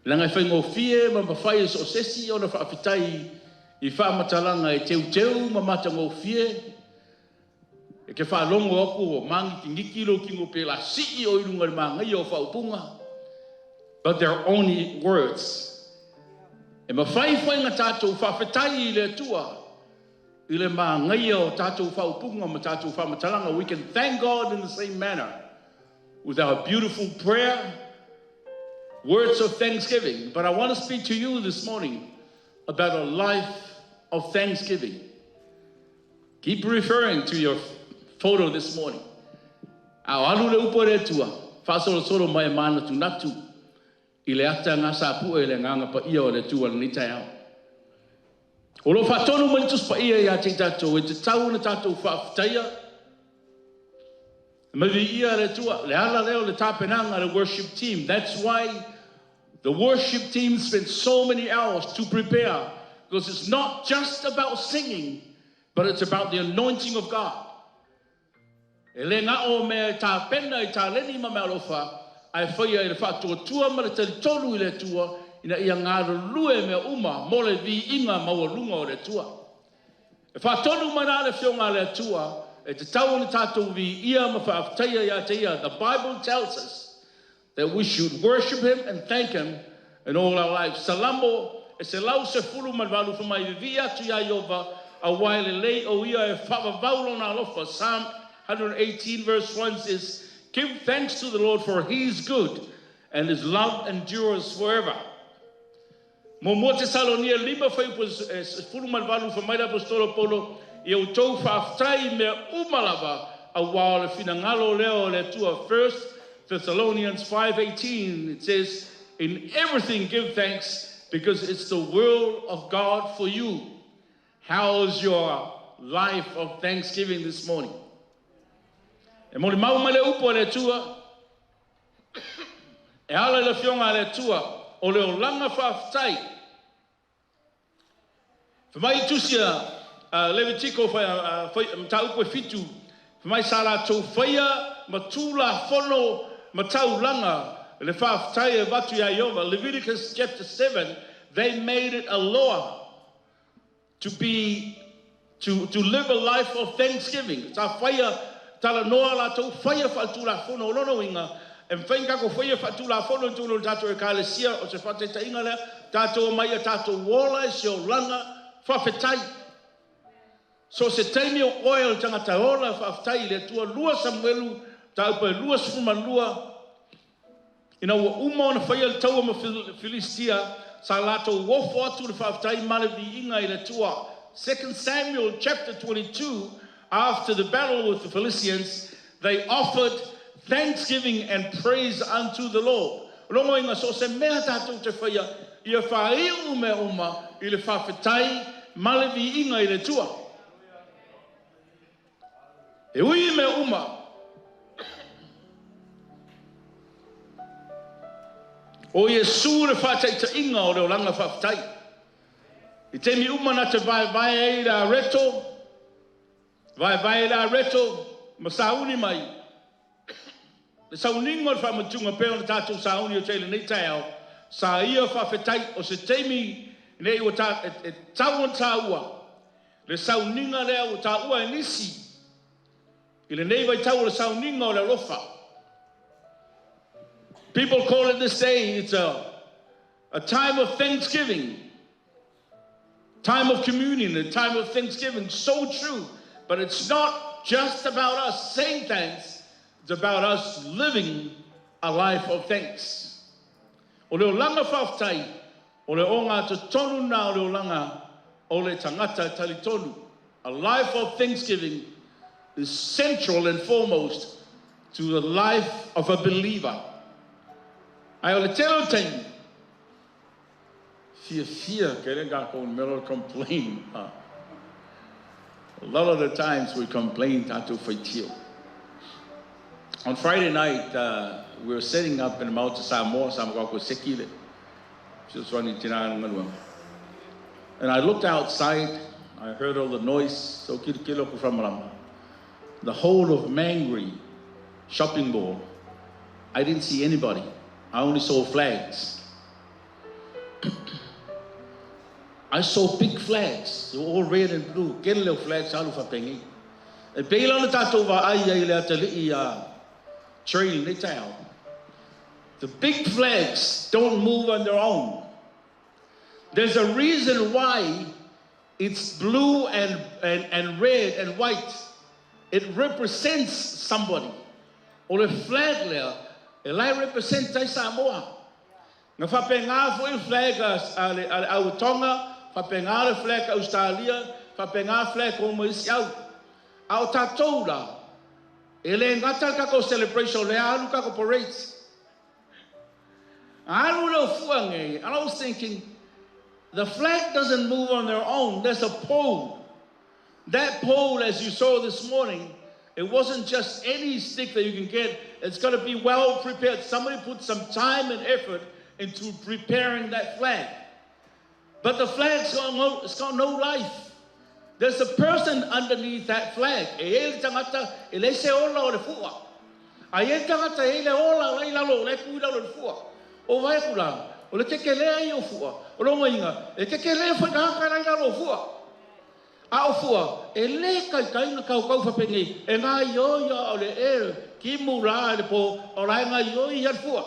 Leaga e faigofie ma mafai e so o se isi ona faafetai i faamatalaga e teuteu ma matagofie. E te faalogo atu o māgitigiti lou tino pe la sii oe i luga i le manaia o faaupuga, but they're only words. E mafai foi ona tatou faafetai i le Atua i le manaia o tatou faaupuga ma tatou faamatalaga. We can thank God in the same manner with our beautiful prayer, words of thanksgiving. But I want to speak to you this morning about a life of thanksgiving. Keep referring to your photo this morning. A o alu le upu a le Atua, faasolosolo mai e manatunatu i le ata sa pue i le Agaga Paia o le Atua i lenei taeao. O lo o faatonu mai le Tusi Paia ia te i tatou e tatau ona tatou faafetaia ma viia le Atua. Le ala lea o le tapenaga a le worship team. That's why the worship team spent so many hours to prepare, because it's not just about singing, but it's about the anointing of God. E le na o mea e tapena i taleni ma meaalofa, ae faia i le faatuatua ma le talitonu i le Atua ina ia galulue mea uma mo le viiga maualuga o le Atua. E faatonu mai la le Afioga a le Atua e tatau ona tatou viia ma faafetaia ia te Ia. The Bible tells us that we should worship Him and thank Him in all our lives. Salamo e 118 fai mai, Vivii atu iā Ieova, aua e lelei, o ia e faavavau lona alofa. Psalm 118 verse 1 says, "Give thanks to the Lord, for He is good, and His love endures forever." Muamua Tesalonia 5 fuaiupu e 18 fai mai le Aposetolo o Paulo, Ia outou faafetai i mea uma lava, aua o le finagalo lea o le Atua. First Thessalonians 5:18, it says, "In everything give thanks, because it's the will of God for you." How's your life of thanksgiving this morning? E molimau mai le upu a le Atua e ala i le Afioga a le Atua o le olaga faafetai. Fai mai i tusi a Levitiko mataupu e 7, fai mai sa latou faia ma tulafono ma taulaga le faafetai e avatu iā Ieova. Leviticus chapter 7, they made it a law to live a life of thanksgiving. Sa faia talanoa latou faia faaletulafono. O lona uiga, e mafai ona tatou faia faatulafono i totonu o le tatou Ekalesia. O se faataitaiga lea, tatou omai ia tatou ola i se olaga faafetai. So o se taimi o oe o le tagata ola faafetai i le Atua. 2 Samuelu mataupu e 22, ina ua uma ona faia le taua ma Filistia, sa latou ofo atu le faafetai ma le viiga i le Atua. 2 Samuel chapter 22, after the battle with the Philistines, they offered thanksgiving and praise unto the Lord. O lona uiga, so o se mea tatou te faia, ia faaiu mea uma i le faafetai ma le viiga i le Atua. E ui i mea uma, o Iesu le faataitaiga o le olaga faafetai. I taimi uma na te vaevae ai le areto, vaevae le areto ma sauni mai, le sauniga o le faamanatuga pei ona tatou sauni atu ai i lenei taeao, sa ia faafetai o se taimi nei ua ta, e, e tau ona taua le sauniga lea ua taua e nisi i lenei vaitau o le sauniga o le alofa. People call it this day, it's a time of thanksgiving, time of communion, a time of thanksgiving. So true. But it's not just about us saying thanks, it's about us living a life of thanks. O le olaga faafetai, o le ogatotonu lena o le olaga o le tagata talitonu. A life of thanksgiving is central and foremost to the life of a believer. Ae o le tele o taimi, fiafia kele tatou mea o le complain. A lot of the times we complain tatou faitio. On Friday night, we were setting up in Maota Samoa, sa matua ko seki le fesoasoani i tina na galuega. And I looked outside, I heard all the noise, so tilotilo aku faamalama. The whole of Mangere shopping mall, I didn't see anybody. I only saw flags. I saw big flags, they were all red and blue. Kele leo flags alu faapenei. E pei la ona tatou vaai ai i le atalii a Trey i lenei taeao. The big flags don't move on their own. There's a reason why it's blue and red and white. It represents somebody. O le flag lea, e la e represent ai Samoa. Na faapena foi le flag a le a le au Tonga, faapena le flag a Ausetalia, faapena flag o ma isi au. A o tatou la, e le gata le tatou celebration, o lea alu tatou parades. Alu le fua nei, and I was thinking, the flag doesn't move on their own. There's a pole. That pole, as you saw this morning, it wasn't just any stick that you can get. It's got to be well prepared. Somebody put some time and effort into preparing that flag. But the flag's got no, it's got no life. There's a person underneath that flag. E i ai le tagata, e leai se ola o le fua. A i ai le tagata e i le ola o la i lalo, o la e tu i lalo o le fua. O vai aku la, o le kekelē ia o fua. O lona uiga, e kekelē foi tagata la i lalo o fua. A o fua, e lē taitai ona kaukau faapenei, e gaoioi a o le e timu la i le po, o la e gaoioi ia le fua.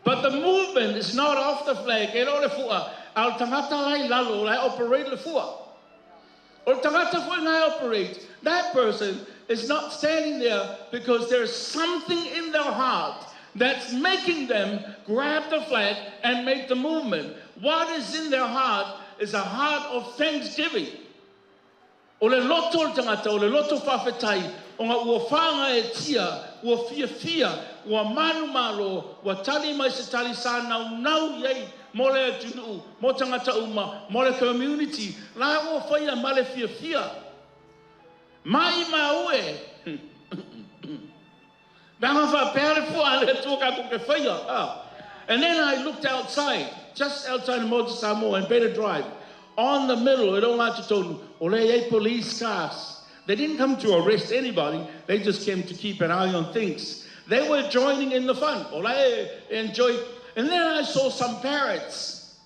But the movement is not off the flag, e le o le fua, a o le tagata la i lalo, o la e operate le fua. O le tagata foi na e operate, that person is not standing there because there's something in their heart that's making them grab the flag and make the movement. What is in their heart is a heart of thanksgiving. O le loto o le tagata, o le loto faafetai, ona ua faagaeetia, ua fiafia, ua manumalo, ua tali mai se tali sa naunau i ai mo le atunuu, mo tagata uma, mo le community, la ua faia ma le fiafia. Maimau e! Pe ana faapea le fua a le Atua tatou te faia, ah. And then I looked outside, just outside of Maota Samoa and Beta Drive, on the middle, e le ogatotonu, o lea i ai police cars. They didn't come to arrest anybody, they just came to keep an eye on things. They were joining in the fun. O la e enjoy. And then I saw some parents.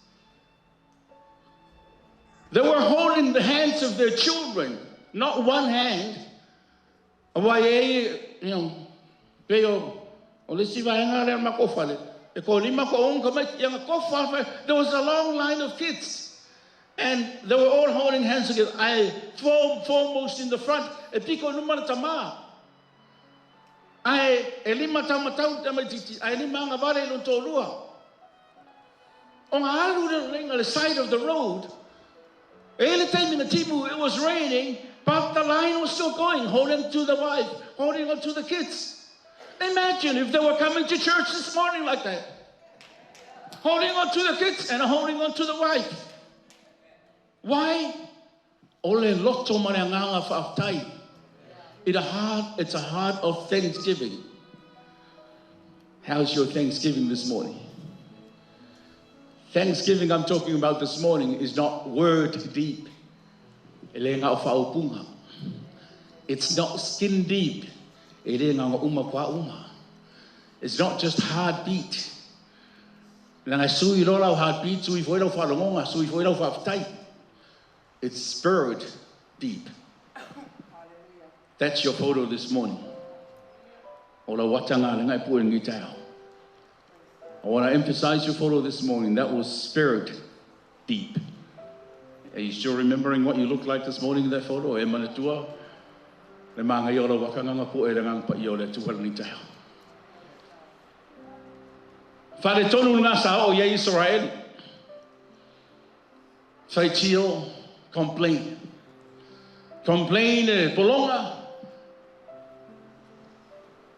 They were holding the hands of their children, not one hand. Aua e ai, you know, pei o, o le isi vaega lea o le matou fale, e toalima toaono tamaiti, ia na tofa lava, there was a long line of kids. And they were all holding hands together. I foremost in the front, e piko i luma le tama. Ae e lima taumatau le tamaitiiti, ae lima agavale i lona toalua. Ona alu lea o le le side of the road, e i ai le taimi na timu, it was raining, but the line was still going, holding to the wife, holding on to the kids. Imagine if they were coming to church this morning like that. Holding on to the kids and holding on to the wife. Why? O le loto ma le agaga faafetai. It a heart, it's a heart of thanksgiving. How's your thanksgiving this morning? Thanksgiving I'm talking about this morning is not word deep. E le na o faaupuga. It's not skin deep. E le na o uma kwa uma. It's not just heartbeat. Leaga e sui loa lau heartbeat, sui foi lau faalogoga, sui foi lau faafetai. It's spirit deep. That's your photo this morning. O lau ataga lena e pue i lenei taeao. I want to emphasize your photo this morning. That was spirit deep. Are you still remembering what you looked like this morning in that photo? E manatua le māgaia o lau akagaga poe i le Agaga Paia o le Atua i lenei taeao. Faaletonu lena sa oo i ai Isaraelu. Faitio, complain. Complain e pologa,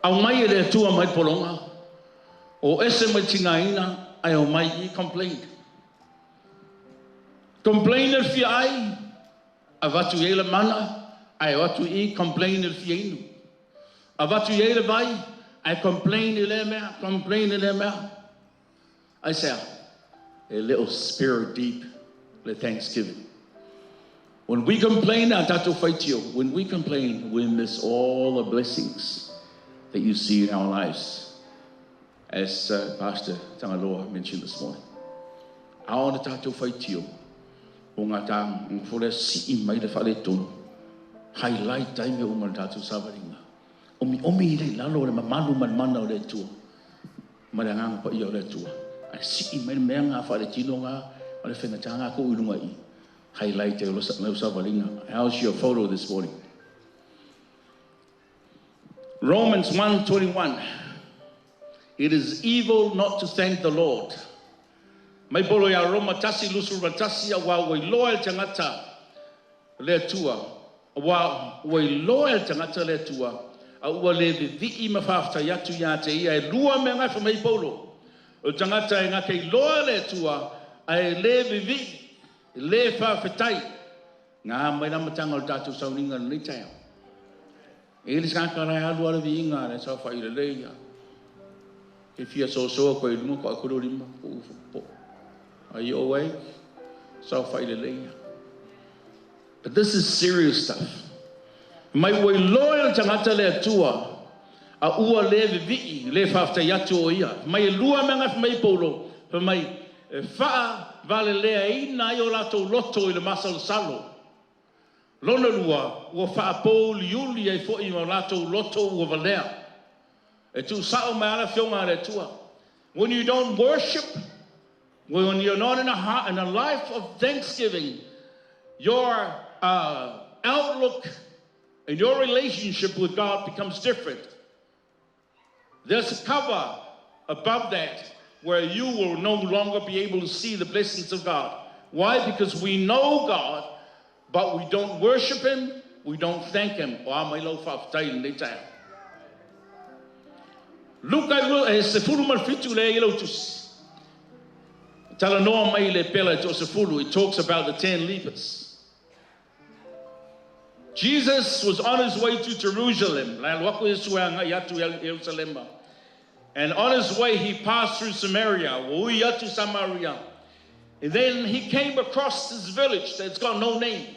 aumai e le Atua mai pologa, o ese mai tigaina, ae omai i complain. Complain e le fia ai, avatu i ai le mana, ae o atu i complain e le fia inu. Avatu i ai le vai, ae complain i lea mea, complain i lea mea. Aisea? E le o spirit deep le thanksgiving. When we complain, a tatou faitio, when we complain, we miss all the blessings that you see in our lives. As Pastor Tagaloa mentioned this morning. A ona tatou faitio, o ngā tāng, fole sii mai le faaletonu, highlight ai mea uma i le tatou savaliga. Omiomi i le i lalo o le mamalu ma le mana o le Atua, ma le Agaga Paia o le Atua. Ae sii mai le mea ngā faaletino ngā ma le faigata ngā kou i lunga i highlight ai o lau savaliga. How's your photo this morning? Romans 1:21. It is evil not to thank the Lord. Mai Paulo ia Roma 1:21, auā ua iloa e le tagata le Atua, auā ua iloa e le tagata le Atua, a ua le vivii ma faafetai atu ia te ia. E lua mea na e fai mai ai Paulo, o le tagata e gata iloa le Atua, ae le vivii, le faafetai. Ngā mai le amataga o le tatou sauniga i lenei taeao. E i ai le tagata la e alu lava le viiga a le saofai lelei ia. E fia sosoa koe i luga ko aku lima ko u po. Are you awake? Saofai lelei ia. But this is serious stuff. Mai ua iloa e le tagata le Atua a ua le vivii, le faafetai atu o ia. Mai e lua mea na fai mai ai Paulo, fai mai e faavaleleaina ai o latou loto i le masalosalo. Lona lua, ua faapouliuli ai foi ma o latou loto ua valea. E tuusao mai lava le Afioga a le Atua. When you don't worship, when you're not in a, heart, in a life of thanksgiving, your outlook and your relationship with God becomes different. There's a cover above that where you will no longer be able to see the blessings of God. Why? Because we know God, but we don't worship Him, we don't thank Him. O a mai lau faafetai i lenei taeao. Luka e 17 lea i lau tusi. Talanoa mai le pela e toasefulu. It talks about the 10 lepers. Jesus was on his way to Jerusalem. Le alu aku Iesu e agai atu i Ierusalema. And on his way he passed through Samaria. Ua ui atu Samaria. And then he came across this village that's got no name.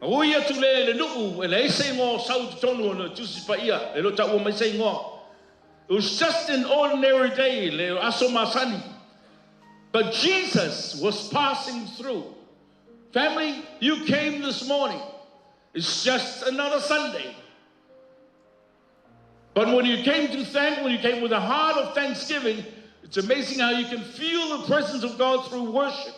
A ui atu lea i le nuu, e leai se igoa o sau i totonu o le Tusi Paia, e le o taua mai se igoa. It was just an ordinary day, le aso masani. But Jesus was passing through. Family, you came this morning. It's just another Sunday. But when you came to thank, when you came with a heart of thanksgiving, it's amazing how you can feel the presence of God through worship.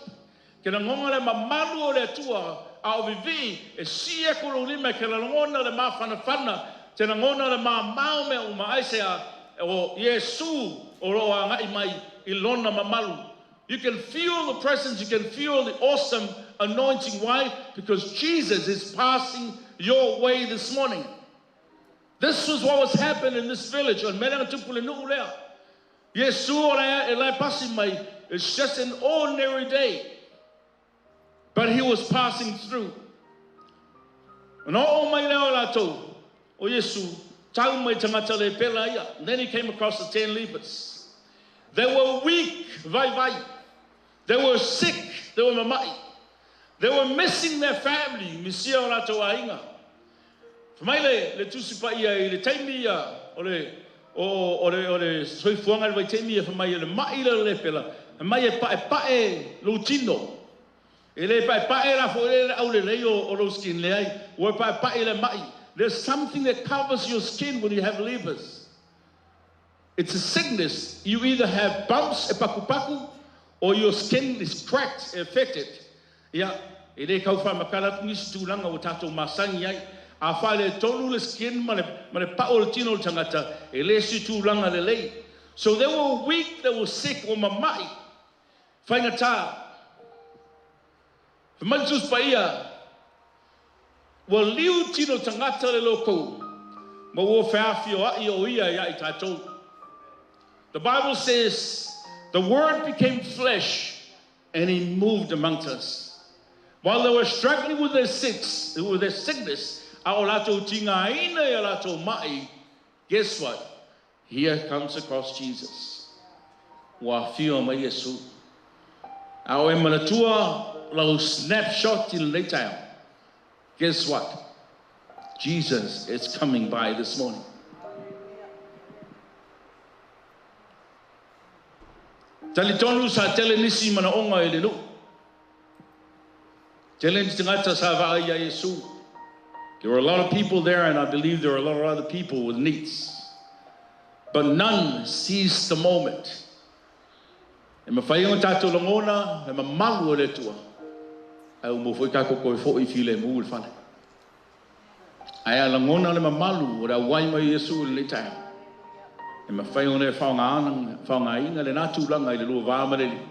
Ke lagona le mamalu o le Atua a o vivii e sii aku lou lima e ke lagona le mafanafana, te lagona le mamao mea uma aisea o Iesu o loo agai mai i lona mamalu. You can feel the presence, you can feel the awesome anointing. Why? Because Jesus is passing your way this morning. This was what was happening in this village. O le mea lea na tupu i le nuu lea. Iesu o la e la e pasi mai, it's just an ordinary day. But he was passing through. Ona oo mai lea o latou, o Iesu, tau mai tagata lepela ia. Then he came across the ten lepers. They were weak, vaivai. They were sick, they were mama'i. They were missing their family, misia o latou aiga. Fai mai le, le Tusi Paia i le taimi ia o le, o, o le, o le soifuaga i le vaitaimi ia, fai mai o le ma'i lea o le lepela, fai mai e pa'epa'e lou tino. E le pa'epa'e la foi le aulelei o, o lou skin, leai, ua pa'epa'e le ma'i. There's something that covers your skin when you have lepers. It's a sickness, you either have bumps e pakupaku or your skin is cracked e affected. Ia, e le kau whaamakala atu nisi tulaga ua tatou masani ai. A faaletonu le skin ma le, ma le pau o le tino o le tangata, e le se tulaga lelei. So they were weak, they were sick, ua mama'i, faigata. Fai mai le Tusi Paia, Ua liu tino tagata le lokou, ma ua feafioaʻi o ia iā i tatou. The Bible says, The Word became flesh and he moved amongst us. While they were struggling with their sicks, with their sickness, a o latou tigaina i a latou maʻi, guess what? Here comes across Jesus. Ua afio mai Iesu. A o e manatua lau snapshot i lenei taeao. Guess what? Jesus is coming by this morning. Talitonu sa tele nisi manaoga i le nuu. Tele ni tagata sa vaai iā Iesu. There were a lot of people there and I believe there were a lot of other people with needs. But none seized the moment. E mafai ona tatou lagona le mamalu o le Atua, ae ua maua foi tatou toe foi i filemu i le fale. Ae a lagona le mamalu o le auai mai o Iesu i lenei taeao, e mafai ona e faaaogaina lena tulaga i le lua va ma le Alii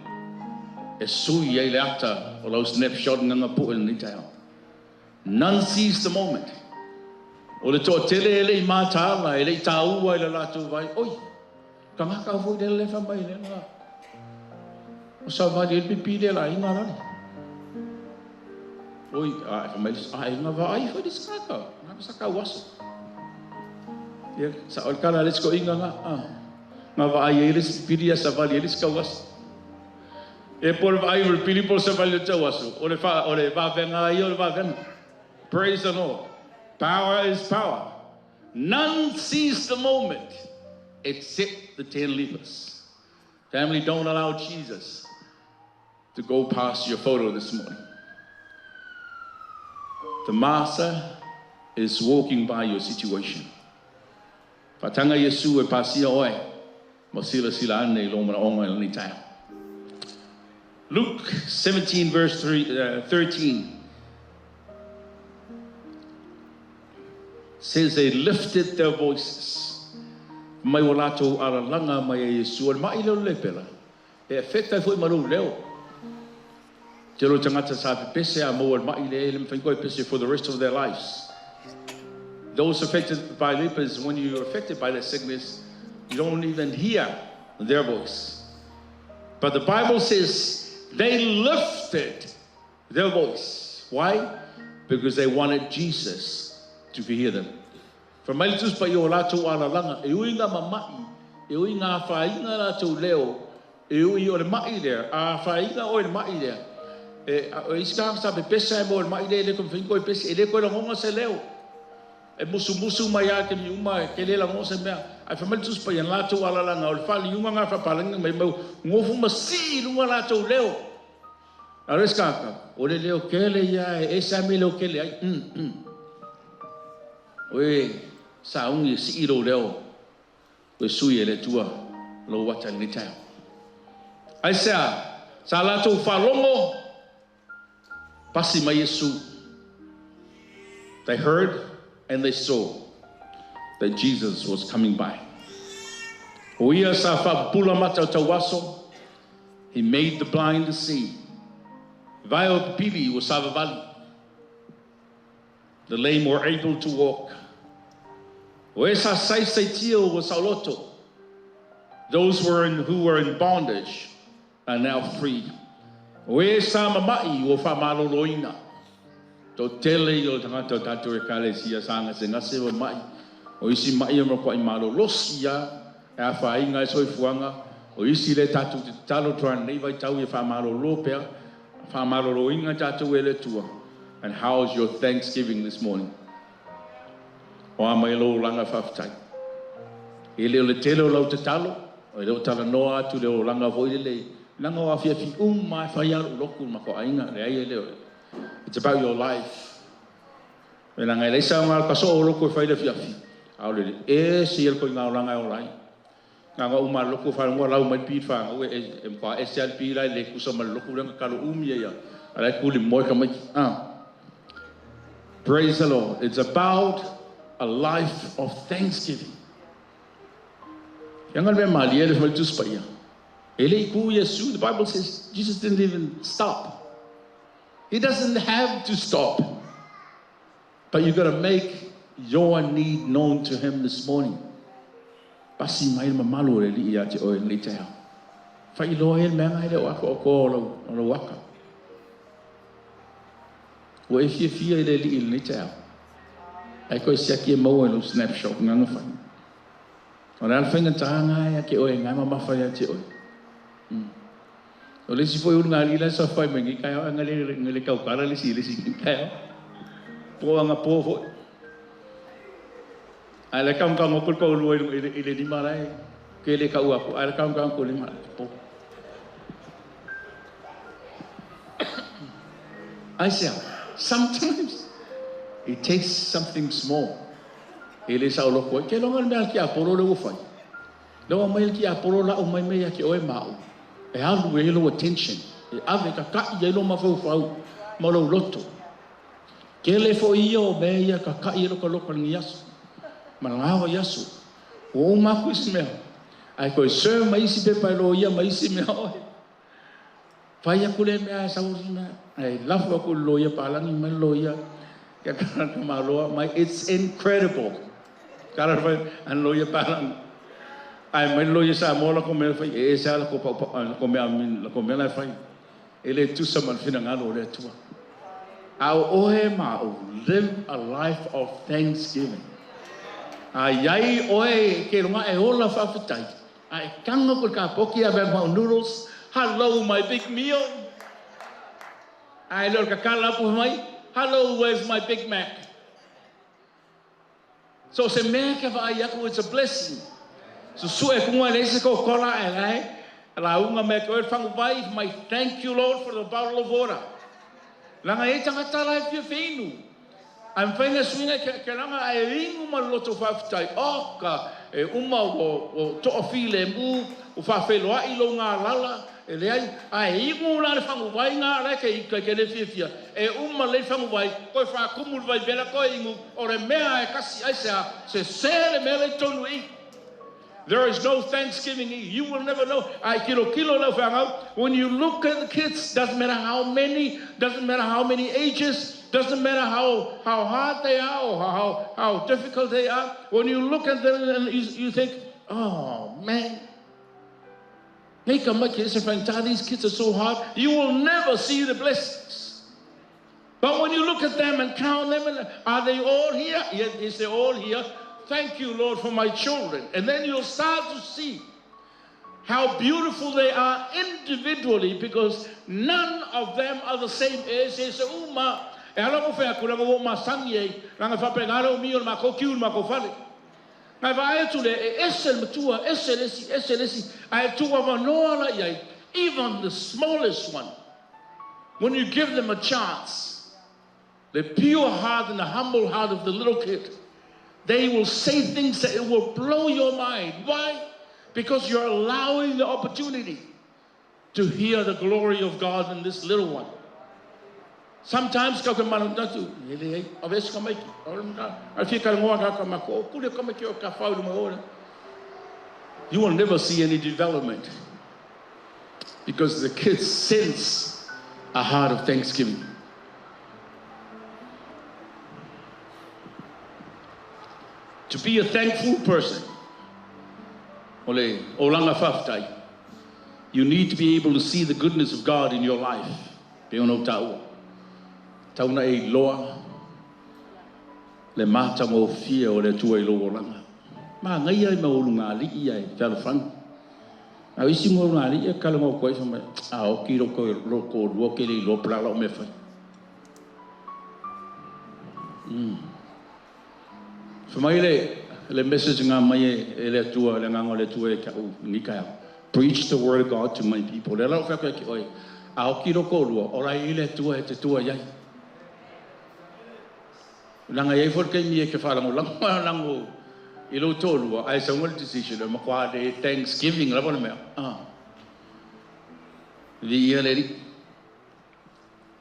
e sui ai le ata o lau snapshot gagapue i lenei taeao. None seized the moment. O le toatele e le i mataala, e le i taua i le latou vai, oi, Tagata foi lea le fai mai lea o savali ai le pipi lea la aiga lale. Oi, a e fai mai a e nga vaai foi le tagata, nga ka sa kau aso. Ia, sa o le kala le tiko inga nga, a, nga vaai ai le pili a savali ai le kau aso. E po le vaai o le pili po le savali le tau aso, o le fa, o le vavenga ia o le vavenga. Praise the Lord. Power is power. None seized the moment except the ten lepers. Family, don't allow Jesus to go past your photo this morning. The master is walking by your situation. Faataga Iesu e pasia oe ma silasila ane i lou manaoga i lenei taeao. Luke 17 verse 3, 13 says they lifted their voices mai ua latou alalaga mai e Iesu. O le maʻi lea o le lepela, e affect ai foi ma lou leo. Tele o tagata sa pepese a maua i le maʻi lea, e le mafai koe pese for the rest of their lives. Those affected by lepers, when you're affected by that sickness, you don't even hear their voice. But the Bible says they lifted their voice. Why? Because they wanted Jesus to hear them. Fai mai le Tusi Paia o latou alalaga, e ui nga mama'i, e ui nga afaina latou leo, e ui o le ma'i lea, a afaina oe i le ma'i lea, e, o isi tagata sa pepesa e moe i le ma'i lea, e le toe mafai ona toe pese, e le toe lagona se leo. E musumusu mai lava i taimi uma, e le lagona se mea. Ae fai mai le Tusi Paia, na latou alalaga, o le faaliuga na faapalagi mai mau nofo ma sii i luga latou leo. A o le isi tagata, o le leo kele ia e ese lava mea e leo kele ai. Mm, mm. Oe sauni e sii lou leo, oe sui e le Atua lou ata i lenei taeao. Aisea? Sa latou faalogo, pasi mai Iesu. They heard and they saw that Jesus was coming by. O ia sa faapupula mata o tauaso, He made the blind to see. Vae o pipili ua savavali. The lame were able to walk. O e sa saisaitia ua saoloto. Those were in, who were in bondage are now free. O e sa mama'i ua faamaloloina. Toatele ia o tagata o tatou Ekalesia sa gasegase ma ma'i, o isi ma'i e matuai malolosi lava, e afaina ai soifuaga, o isi lea tatou te tatalo atu lava i lenei vaitau ia faamalolo pea, faamaloloina tatou e le Atua. And how is your thanksgiving this morning? O a mai lou olaga faafetai? E le o le tele o lau tatalo, e le o talanoa atu i le olaga foi lele, leaga o afiafi uma lava e fai lava lou lotu i le matou aiga, leai e le o. It's about your life. Leaga e leai se aoga o le pasoo o lotu e fai i le afiafi, a o le ese ia le ituaiga olaga e ola ai. Na ona uma lava o le lotu e faalogo lau mai le pi i le fanau e matua ese lava le pi la e le tusa ma le lotu lea na talo umi ai lava, a o la e tuli moe tamaiti. Ah. Praise the Lord. It's about a life of thanksgiving. Ia le mea malie le fai mai le Tusi Paia. E le i tu Iesu. The Bible says Jesus didn't even stop. He doesn't have to stop. But you got to make your need known to him this morning. Pasi mai le mamalu o le Alii ia te oe i lenei taeao. Faailoa ai le mea na e le o atoatoa o lau, o lau aka. Ua e fiafia i le Alii i lenei taeao. Ae toe siaki e maua i lou snapshot nga na fai. O le a le faigata na ia te oe nga e mamafa ia te oe. O le isi foi ulugalii la e saofai mai nei taeao ae na le tautala le isi i le isi nei taeao. Po o anapo foi. Ae la e tagotago atu le toalua i le lima la e ke le tau atu, ae la e tagotago atu i le lima po. Aisea? Sometimes it takes something small e le saoloto ai. Keiloga le mea a le tiapolo lea ua fai. Lea ua aumai le tiapolo lau mai mea ia te oe ma au, e alu ai lou attention, e ave, e kaka'i ai lou mafaufau ma lou loto. Tele foi ia o mea ia e kaka'i ai lota loto i lenei aso ma lena vaiaso. Ua uma atu isi mea, ae toe serve mai isi pepa e loia ma isi mea oe. Fai atu lea mea ae sau isi mea, ae lafo atu i le loia palagi mai le loia ia tamaloa mai, it's incredible. Kala fai an loia palagi. Ae mai le loia Samoa lako mea fai, e ese lava lako paupau, lako mea, lako mea la e fai. E le tusa ma le finagalo o le Atua. A o oe ma au, live a life of thanksgiving. A iai oe ke runga e ola faafetai, a e tago atu i le kapoki ave atu au noodles, hello my big meal. Ae le o le tatala atu fai mai, hello where's my Big Mac. So o se mea ke vaai atu, it's a blessing. Susue kuga e leai se kokola ae la e lauga mai atu oe le faguvai mai, thank you Lord for the bottle of water. Leaga e iai tagata la e fia feinu. Ae mafai ona suiga ke ke langa ae inu ma le loto faafetai. Oh ka e uma ua ua toafilemu, ua faafeiloai lou galala, e leai, ae inu la le faguvai ga la ke ke ke le fiafia. E uma lelei le faguvai, toe faatumu le vaivela toe inu, o le mea e kasi aisea, sese le mea lea i totonu i i. There is no thanksgiving, you will never know. Ae tilotilo lau fanau, when you look at the kids, doesn't matter how many, doesn't matter how many ages, doesn't matter how, how hard they are or how, how difficult they are, when you look at them and you, you think, oh man, these kids are so hard. You will never see the blessings. But when you look at them and count them, and are they all here? Yes, is they all here? Thank you, Lord, for my children. And then you'll start to see how beautiful they are individually because none of them are the same. E ese ese uma. E ala ko whea kura ngo masani ai, ranga whapena reo mi o le mākou kiu le mākou fale. Ngai vaai atu le, e ese le matua, ese le isi, ese le isi, ae tuu avanoa la i ai, even the smallest one, when you give them a chance, the pure heart and the humble heart of the little kid, they will say things that it will blow your mind. Why? Because you're allowing the opportunity to hear the glory of God in this little one. Sometimes kau ke manatunatu, e leai, ave ese tamaiti, ae fia talanoa ka ka mako, o pule tamaiti o ka whau runga ora. You will never see any development because the kids sense a heart of thanksgiving. To be a thankful person, o le olaga faafetai, you need to be able to see the goodness of God in your life. Pe ona o taua. Tatau ona e iloa le matagofie o le Atua i lou olaga. Manaia i maualugaalii ae fealofani. A o isi maualugaalii e talanoa atu ai fai mai, a oti lou toalua ou te le iloa po o le a lau mea e fai. Fai mai le message na aumai e le Atua, le Agaga o le Atua ia te au i lenei taeao, Preach the word of God to my people. O lea la ua ou fai atu ia te oe, a oti lou toalua, o la e i ai le Atua e te tua i ai. Leaga e i ai foi le taimi e te faalagolago i lou toalua, ae sau le decision, e matua le thanksgiving lava le mea. Ah. Viia le Alii.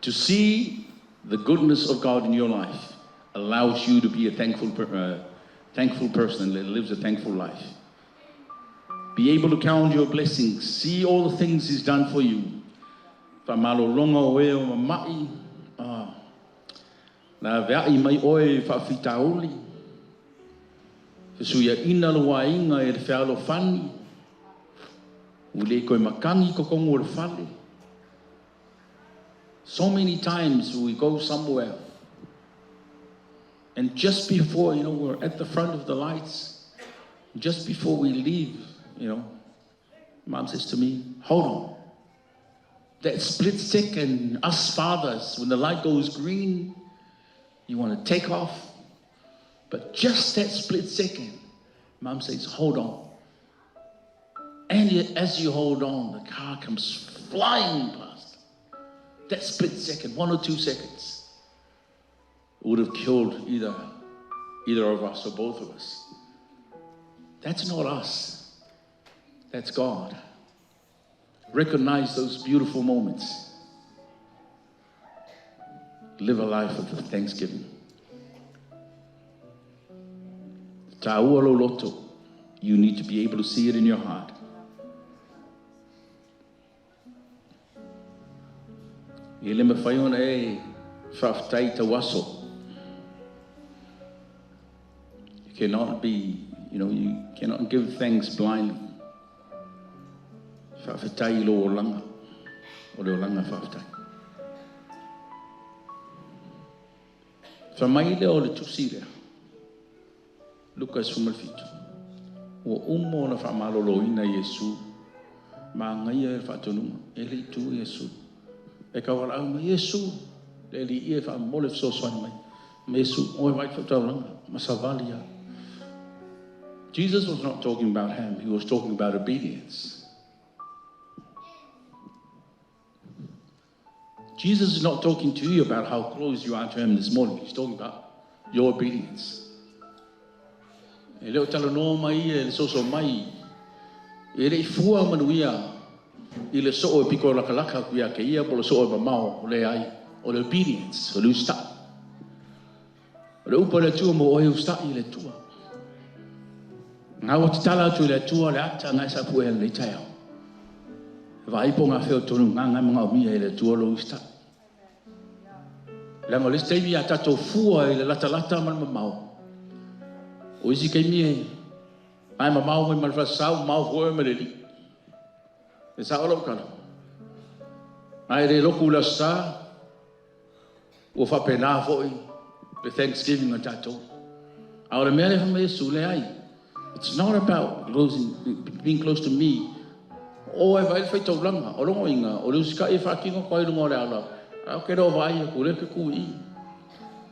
To see the goodness of God in your life allows you to be a thankful person that lives a thankful life. Be able to count your blessings, see all the things He's done for you. Faamalologa o e o mama'i, ah, na laveai mai oe i faafitauli, fesuiaina lou aiga i le fealofani, ua le toe matagi totonu o le fale. So many times we go somewhere and just before, we're at the front of the lights, just before we leave, mom says to me, hold on. That split second, us fathers, when the light goes green, you want to take off. But just that split second, mom says, hold on. And yet, as you hold on, the car comes flying past. That split second, 1 or 2 seconds, would have killed either of us or both of us. That's not us. That's God. Recognize those beautiful moments. Live a life of thanksgiving. Taua lou loto. You need to be able to see it in your heart. E le mafai ona e faafetai tauaso. You cannot be, you know, you cannot give thanks blindly. Faafetai i lou olaga. O le olaga faafetai. Fai mai lea o le tusi lea. Luka 17. Ua uma ona faamaloloina Iesu. Magaia e le faatonuga. E le i tu Iesu. E taualaau mai Iesu. Le alii e faamomole fesoasoani mai. Ma Iesu, o e vaai faataulaga. Ma savali ia. Jesus was not talking about him. He was talking about obedience. Jesus is not talking to you about how close you are to him this morning. He's talking about your obedience. E le o talanoa mai ia i le soso mai, e le i fua manuia i le soo e pito lakalaka atu ia te ia po o le soo e mamao, leai, o le obedience, o le usitai. O le upu a le Atua mo oe, usitai i le Atua. Ngā ua tatala atu i le Atua le ata ngai sa pue lenei taeao. Vaai po ngā wheo tonu ngā ngai manaomia e le Atua lou usitai. Leaga o le isi taimi a tatou fua i le latalata ma le mamao. O isi taimi e ae mamao mai ma le faasasau, mamao foi ma le alii. E sao lau tala. Ae le lotu i le Aso Sa, ua faapena foi le Thanksgiving a tatou. A o le mea lea fai mai Iesu, leai. It's not about closing, being close to me. O e vaai le faitaulaga, o lona uiga, o le usitai e faatino atu ai i luga o le ala, ae ou te le o vaai atu, o lea ou te tu i i.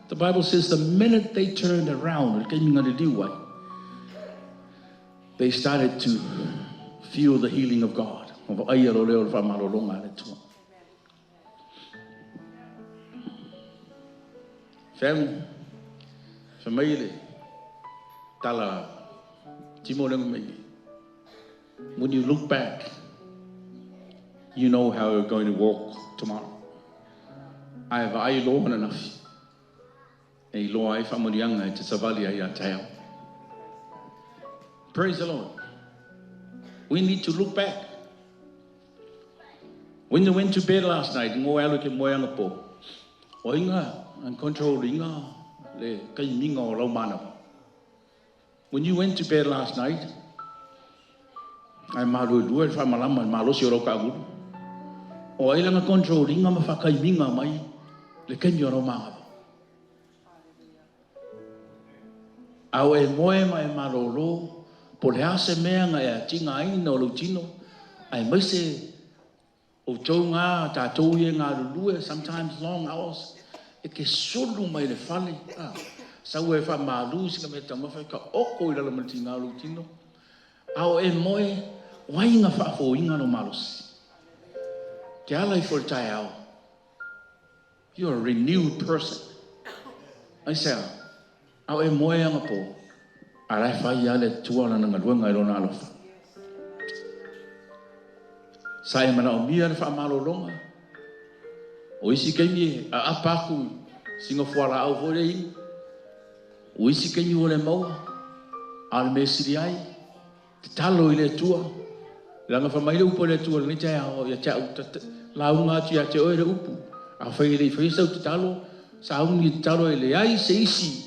The Bible says the minute they turned around, le taimi na liliu ai, they started to feel the healing of God. Ma vaaia loa lea o le faamalologa a le Atua. Family, fai mai le tala timo lengo mai. When you look back, you know how you're going to walk tomorrow. Ae vaai loa ananafi, e iloa ai faamanuiaga e te savali ai ia taeao. Praise the Lord. We need to look back. When you went to bed last night, ngo alu ke moe anapo, o inga, and control inga le kaimiga o lau manawa. When you went to bed last night, ae maluelue le faamalama i le malosi o lau kaagulu, o ai lana control ina ma faataimiga mai le taimi o lau manava? A ua e moe ma e malolo, po o le a se mea na e atigaina o lou tino, aemaise outou na, tatou ia e galulue, sometimes long hours, e te sulu mai le fale, a, sau e faamalu sina mea taumafa e taoto i lalo ma le tiga o lou tino, a o e moe, o ai na faafofoina lou malosi? Te ala ifo i le taeao, You're a renewed person. Aisea? A o e moe anapo, a la e fai lava le Atua lana galuega i Lona alofa. Sa e manaomia le faamalologa. O isi taimi e aapa atu i sina fualaau foi lea inu. O isi taimi ua le maua. A o le mea e sili ai, Tatalo i le Atua. Leaga fai mai le upu a le Atua i lenei taeao ia te au, lauga atu ia te oe le upu. Afai e le i faia sau tatalo, sauni e tatalo e leai se isi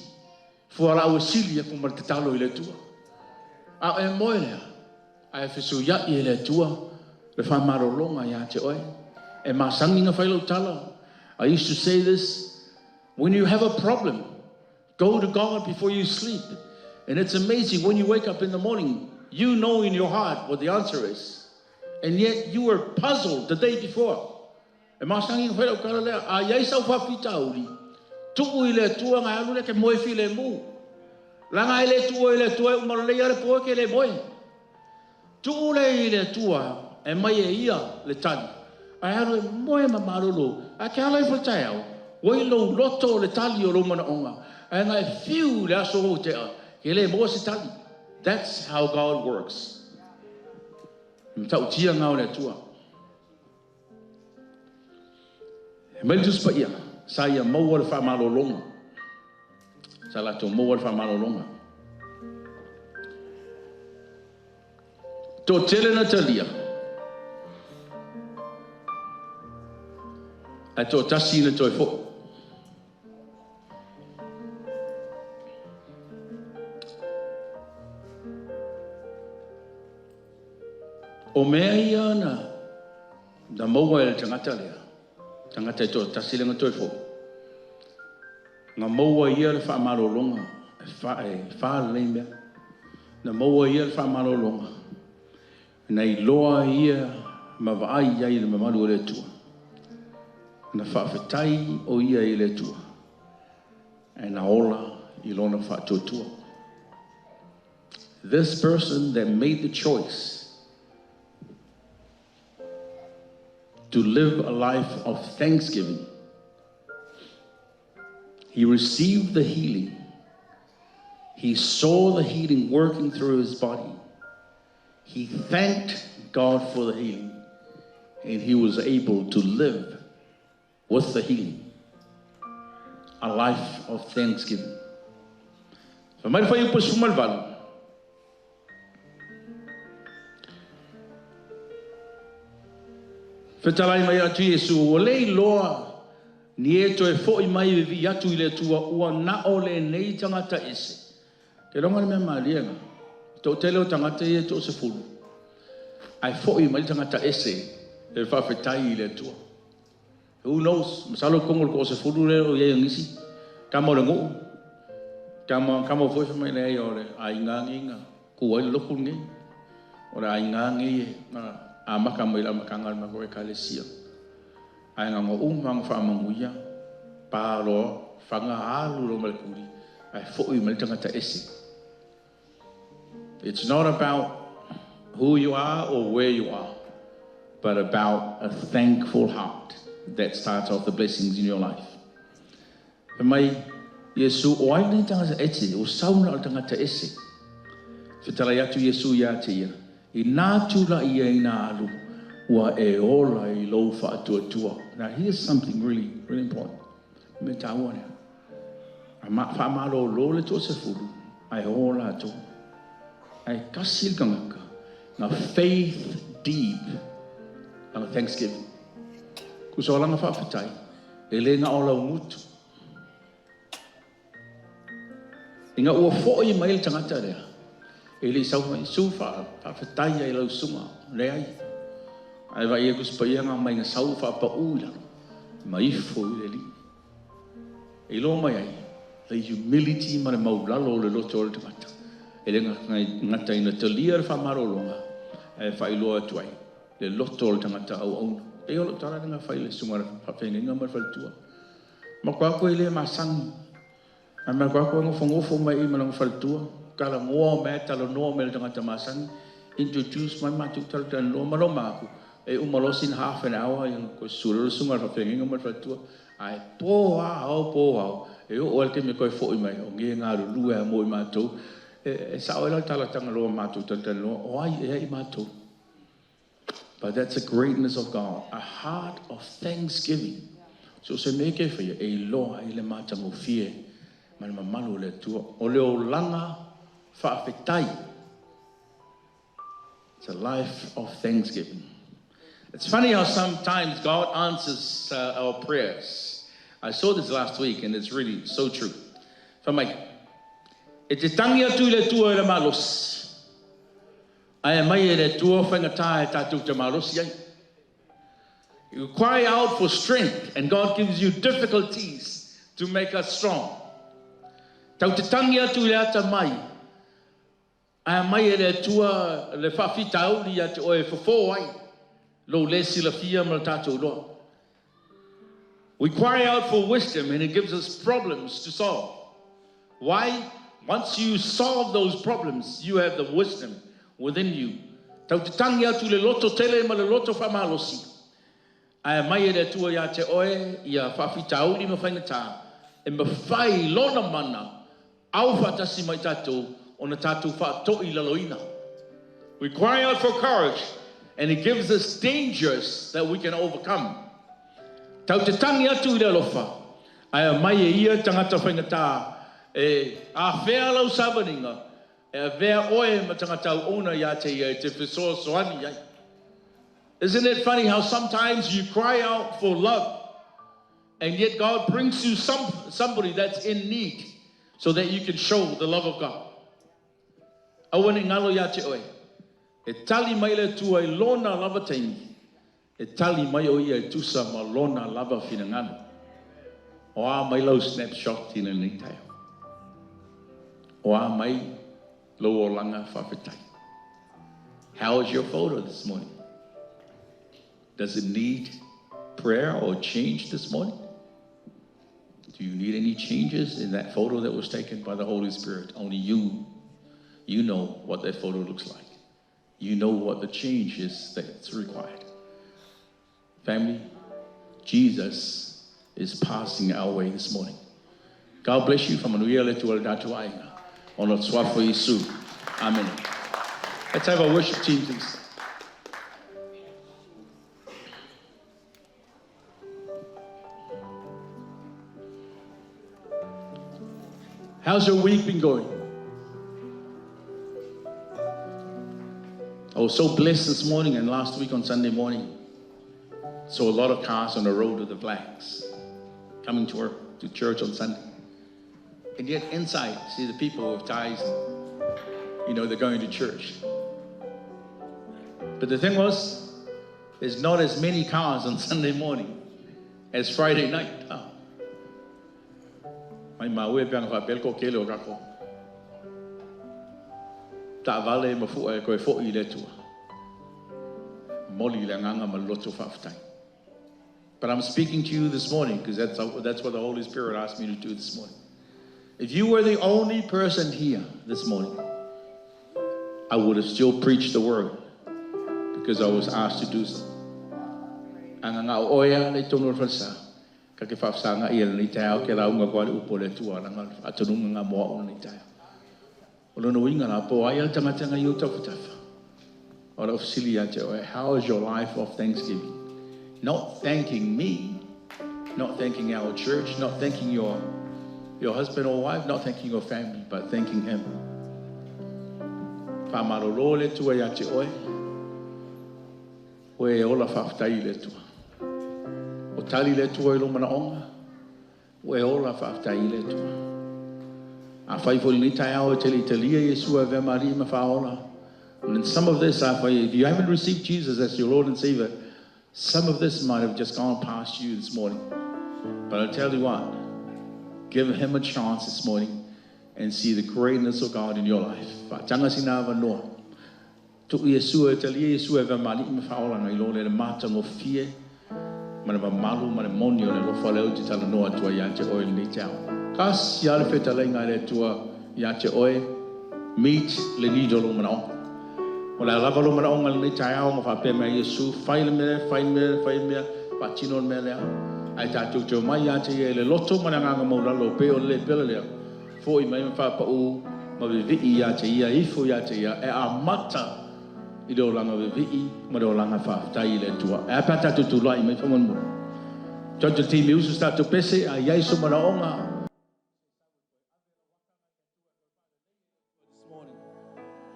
fualaau e sili atu ma le tatalo i le Atua. A o e moe lea, ae fesuiai e le Atua le faamalologa ia te oe. E masani na fai lau tala. I used to say this, when you have a problem, Go to God before you sleep. And it's amazing when you wake up in the morning, you know in your heart what the answer is. And yet you were puzzled the day before. E masani na fai lau tala lea, a iai sau faafitauli, tuu i le Atua na e alu lea ke moe filemu. Leaga e le tuua i le Atua e uma lelei lava le po e ke le moe. Tuu lea i le Atua e mai e Ia le tali, ae alu e moe ma malolo, ae ke ala ifo i le taeao, ua i lou loto le tali o lou manaoga, ae na e fiu i le aso ua tea, ke le maua se tali. That's how God works. E matautia na o le Atua. E mai le Tusi Paia, sa ia maua le faamalologa. Sa latou maua le faamalologa. Toatele na talia, ae toatasi na toe foi. O mea ia na na maua e le tagata lea, tagata e toatasi lea na toe foi, na maua e ia le faamalologa e fa, e fa lelei mea. Na maua e ia le faamalologa, na iloa ai ia ma vaai ai i le mamalu o le Atua. Na faafetai o ia i le Atua, ae na ola i lona faatuatua. This person that made the choice to live a life of thanksgiving, he received the healing. He saw the healing working through his body. He thanked God for the healing, and he was able to live with the healing. A life of thanksgiving. Fai mai le fuaiupu 18. Fetalai mai atu Iesu, ua le iloa ni e toe fo'i mai e vivii atu i le Atua, ua na o lenei tagata ese. Ke loga le mea malie na, toatele o tagata ia e toasefulu, ae fo'i mai le tagata ese e faafetai i le Atua. Who knows, masalo i totonu o le toasefulu lea o i ai o nisi, tama o le nuu, tama, tama foi fai mai leai o le aiga lenei na tu ai le lotu lenei. O le aiga lenei e na amata mai i le amataga o le matou ekalesia. Ae na ona uma ona faamanuia, pa loa, faga alu loa ma le tuli, ae foi mai le tagata ese. It's not about who you are or where you are, but about a thankful heart that starts off the blessings in your life. Fai mai Iesu, o ai lenei tagata ese, o sau na o le tagata ese. Fetalai atu Iesu ia te ia, inā tula'i ia ina alu, ua e ola i lou faatuatua. Now here's something really, really important. Mea taua lea. A faamalolo le toasefulu, ae o latou. Ae tasi le tagata na faith deep lana thanksgiving. Tusa o lana faafetai, e le na o lau gutu. Ina ua foi mai le tagata lea, E le i sau mai, Su, faafetai i lau susuga. Leai. Ae vaai i le Tusi Paia na aumai na sau faapau i lalo ma ifo i le Alii. E iloa mai ai le humility ma le maulalo o le loto o le tagata. E le gata ina talia le faamalologa, ae faailoa atu ai le loto o le tagata auauna. E pei o lau tala lena na fai i le susuga i le faafeagaiga ma le faletua. Matou o atu e le masani. Ae matou o atu e nofonofo mai i i ma lona faletua, talanoa mai, talanoa mai i le tagata masani, introduce mai matou talatalanoa ma lou manatu, e uma loa sina half an hour ia ona toe susu loa lea o le susuga i le faafeagaiga ma le faletua. Ae po lava ao po ao, e oo lava i le taimi e toe foi mai, o nei e galulue lava mo i matou. E sao ai la le tala Tagaloa matou talatalanoa, o ai ea i matou? But that's the greatness of God, a heart of thanksgiving. So o se mea e te faia, e iloa ai le matagofie ma le mamalu o le Atua. O le olaga faafetai. It's a life of thanksgiving. It's funny how sometimes God answers our prayers. I saw this last week and it's really so true. Fai mai, e te tangi atu i le Atua i le malosi, ae aumai e le Atua faigata e tatou te malosi ai. You cry out for strength and God gives you difficulties to make us strong. Tau te tangi atu i le atamai, ae aumai e le Atua le faafitauli ia te oe e fofo ai lou le silafia ma le tatou iloa. We cry out for wisdom and He gives us problems to solve. Why? Once you solve those problems, you have the wisdom within you. Tau te tangi atu le loto tele ma le loto faamalosi, ae aumai e le Atua ia te oe ia faafitauli ma faigata e mafai Lona mana au faatasi ma i tatou ona tatou faatoilaloina. We cry out for courage and He gives us dangers that we can overcome. Tau te tangi atu i le alofa, ae aumai e ia tagata faigata e afea lau savaliga, e avea oe ma tagata auauna ia te ia e te fesoasoani ai. Isn't it funny how sometimes you cry out for love and yet God brings you somebody that's in need so that you can show the love of God? Aua ne i galo ia te oe, e tali mai le Atua i Lona lava taimi, e tali mai o Ia e tusa ma Lona lava finagalo. O a mai lau snapshot i lenei taeao? O a mai lou olaga faafetai? How is your photo this morning? Does it need prayer or change this morning? Do you need any changes in that photo that was taken by the Holy Spirit? Only you know what that photo looks like. You know what the change is that's required. Family, Jesus is passing our way this morning. God bless you. Faamanuia le Atua i le tatou aiga. Ona o le suafa o Iesu. Amene. Let's have our worship team, please. How's your week been going? I was so blessed this morning and last week on Sunday morning. Saw a lot of cars on the road with the flags coming to work, to church on Sunday. And yet inside, see the people with ties, they're going to church. But the thing was, there's not as many cars on Sunday morning as Friday night. Oh. Mai maua e pe ana faapea le toatele o tatou taavale ma fua e toe foi i le Atua. Momoli le agaga ma le loto faafetai. But I'm speaking to you this morning because that's what the Holy Spirit asked me to do this morning. If you were the only person here this morning, I would have still preached the word because I was asked to do so. A na o oe lava i totonu o le falesa, ta te faafesagai i lenei taeao ke lauga koa le upu a le Atua leaga o le faatonuga lena mo au i lenei taeao. O lona uiga la, po o ai lava le tagata na i ou tafatafa, o lau fesili ia te oe, how is your life of thanksgiving? Not thanking me, not thanking our church, not thanking your husband or wife, not thanking your family, but thanking him. Faamalolo le Atua ia te oe, oe e ola faafetai i le Atua. O tali le Atua i lou manaoga, ua e ola faafetai i le Atua. Afai foi i lenei taeao e te le i talia Iesu e avea ma Alii ma Faaola. And in some of this, afai, if you haven't received Jesus as your Lord and Savior, some of this might have just gone past you this morning. But I tell you what, give him a chance this morning and see the greatness of God in your life. Faataga sina avanoa. Tuu Iesu e talia Iesu e avea ma Alii ma Faaola ona iloa lea i le matagofie ma le mamalu ma le moni o le alofa lea ou te talanoa atu ai ia te oe i lenei taeao. Tasi lava le fetalaiga a le Atua ia te oe, meet le need o lou manaoga. O le a lava lou manaoga i lenei taeao ma faapea mai ai Iesu, fai le mea lea, fai le mea lea, fai le mea, faatino le mea lea. Ae tatou te omai ia te ia i le loto ma le agaga maualalo pei o le lepela lea, foi mai ma faapau ma vivii ia te ia, ifo ia te ia, e amata i le olaga vivii ma le olaga faafetai i le Atua. Ae a pe a tatou tulai mai faamolemole. Tatou te taimi usu se tatou pese, a i ai sou manaoga. This morning.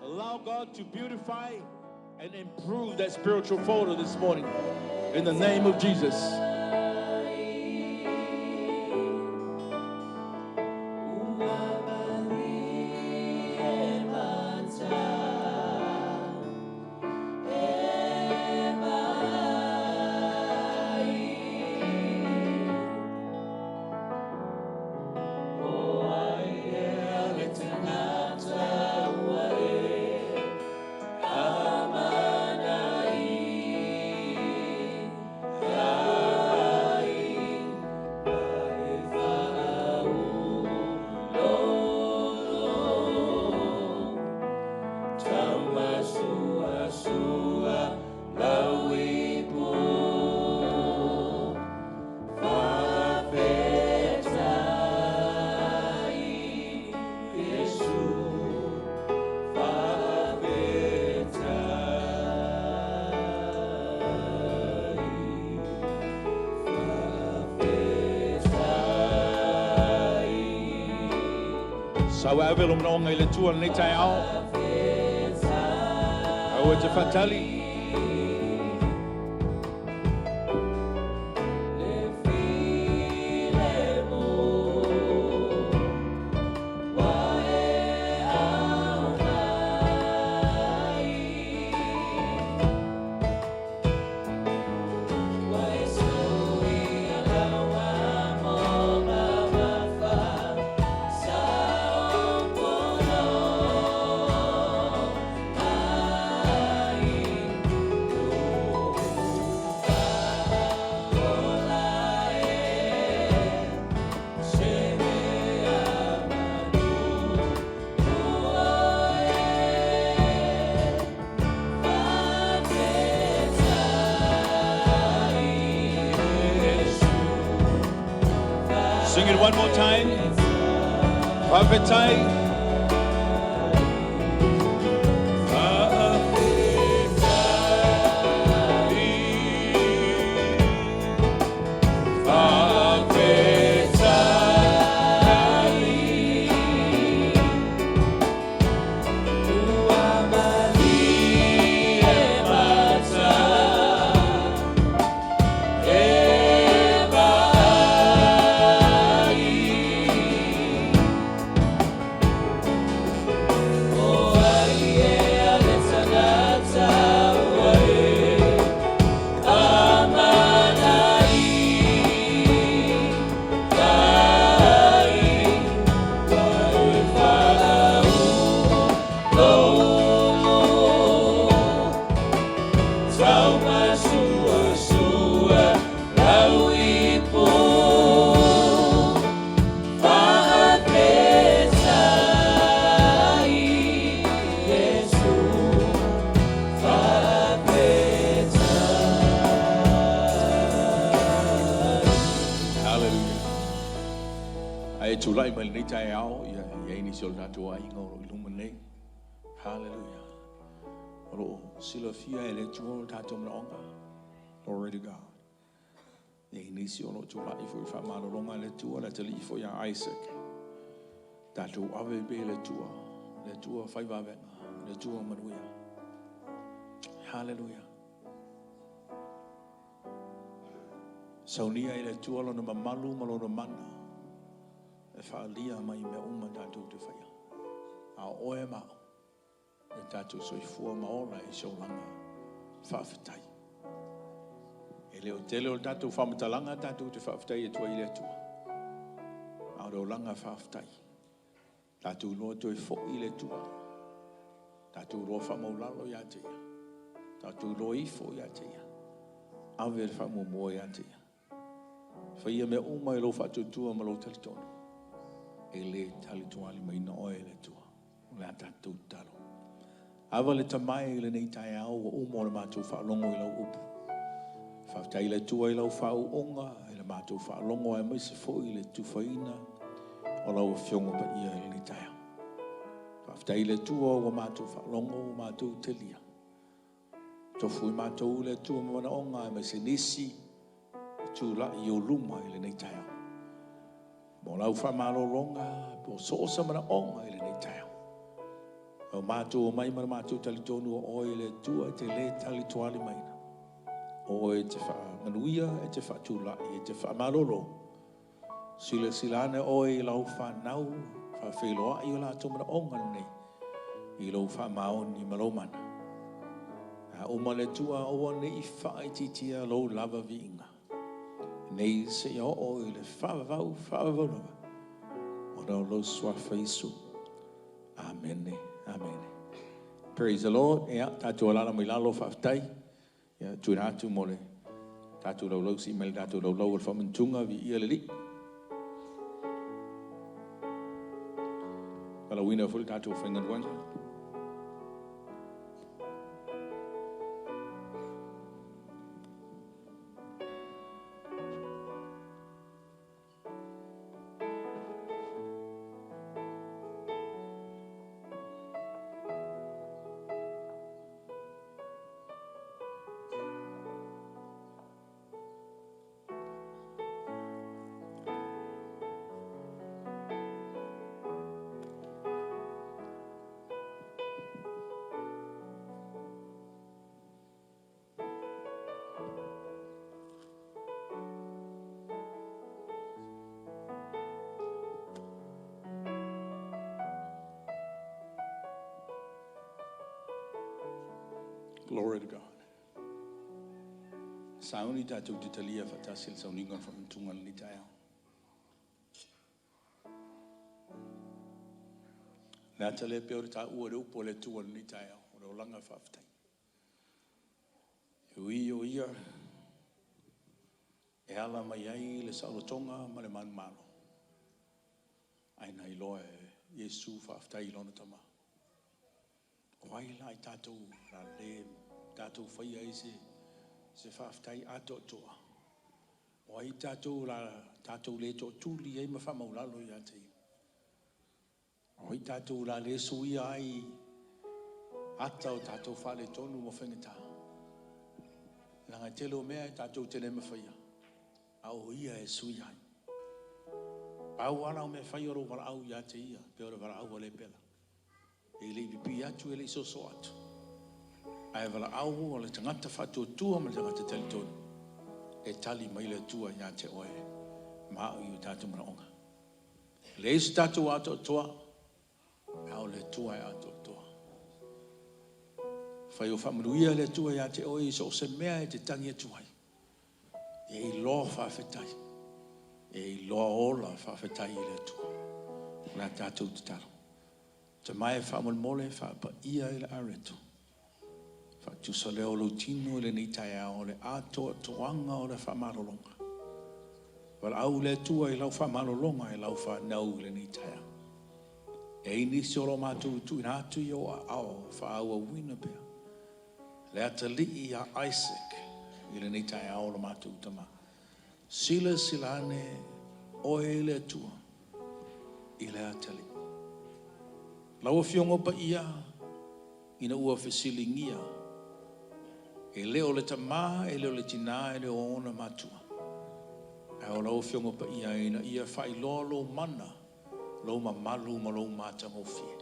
Allow God to beautify and improve that spiritual photo this morning. In the name of Jesus. Sau e ave lou manaoga i le Atua i lenei taeao. Aua e te faatali. Sing it one more time. Faafetai. Hallelujah. Ae tulai mai lenei taeao, ia i ai nisi o le tatou aiga o lo o i luma nei. Hallelujah. O lo o silafia e le Atua o tatou manaoga. Glory to God. E i ai nisi o lo o tulai foi i faamalologa a le Atua, le atalii foi a Isaac. Tatou ave pea i le Atua, le Atua fai vavega, le Atua manuia. Hallelujah. Saunia i le Atua lona mamalu ma lona mana. E faaalia mai i mea uma tatou te faia. A o oe ma au, e tatou soifua ma ola i se olaga faafetai. E le o tele o le tatou faamatalaga tatou te faafetai atu ai i le Atua, a o le olaga faafetai. Tatou iloa toe foi le Atua, tatou iloa faamaualalo ia te Ia, tatou iloa ifo ia te Ia, ave le faamuamua ia te Ia. Faia mea uma i lou faatuatua ma lou talitonu, e le talitualimaina oe e le Atua. O le a tatou tatalo. Ava le Tama e i lenei taeao ua uma o le matou faalogo i lau upu. Faafetai i le Atua i lau faauuga i le matou faalogo aemaise foi i le tufaina o lau Afioga Paia i lenei taeao. Faafetai i le Atua ua matou faalogo ua matou talia. Tofu i matou le Atua ma manaoga aemaise nisi e tulai i ou luma i lenei taeao. Mo lau faamalologa po o so o se manaoga i lenei taeao. Ua matou omai ma le matou talitonu o oe le Atua e te le talitualimaina. O oe e te faamanuia, e te faatulai, e te faamalolo. Silasila ane oe i lau fanau, faafeiloai o latou manaoga lenei i lou faamaoni ma lou mana. A uma le Atua, aua ne i faaitiitia lou lava viiga. Nei seia oo i le faavavau, faavavau lava, ona o lou suafa Iesu. Amene, amene. Praise the Lord. Ia, tatou alaala mai lalo, faafetai. Ia, tuuina atu mo le tatou laulau, sii mai le tatou laulau o le faamanatuga, viia le Alii. Valaauina foi le tatou aufaigaluega. Glory to God. Sauni tatou te talia faatasi le sauniga o le faamanatuga i lenei taeao. Le ata lea pei ona taua i le upu a le Atua i lenei taeao, o le olaga faafetai. E ui o ia e ala mai ai le saolotoga ma le manumalo, ae na iloa e Iesu faafetai i lona Tama. O ai la i tatou o le a le tatou faia ai se faafetai atoatoa? O ai tatou o le a tatou le tootuli ai ma faamaulalo ia te Ia? O ai tatou o le a le suia ai ata o tatou faaletonu ma faigata? Leaga e tele o mea e tatou te le mafaia, a o Ia e suia ai. Pau lava la o mea e fai o lou valaau ia te Ia, pei o le valaau a lepera. E le i pipii atu, e le i soso atu. Ae valaau o le tagata faatuatua ma le tagata talitonu, e tali mai le Atua ia te oe ma au i o tatou manaoga. E leai se tatou atoatoa, a o le Atua e atoatoa. Fai o faamanuia le Atua ia te oe i so o se mea e te tagi atu ai. E iloa faafetai, e iloa ola faafetai i le Atua. O le a tatou tatalo. Tama e faamolemole faapaia i le areto. Faatusa lea o lou tino i lenei taeao o le atoatoaga o le faamalologa. Valaau le Atua i lau faamalologa i lau fanau i lenei taeao. E i ai nisi o lo matou tuuina atu i ou aao faaauauina pea le atalii ia Isaac i lenei taeao o lo matou tama. Silasila ane oe le Atua i le atalii. Lau Afioga Paia, ina ua fesiligia, e le o le tamā, e le o le tinā, e le o ona matua. Ae o lau Afioga Paia ina ia faailoa lou mana, lou mamalu ma lou matagofie.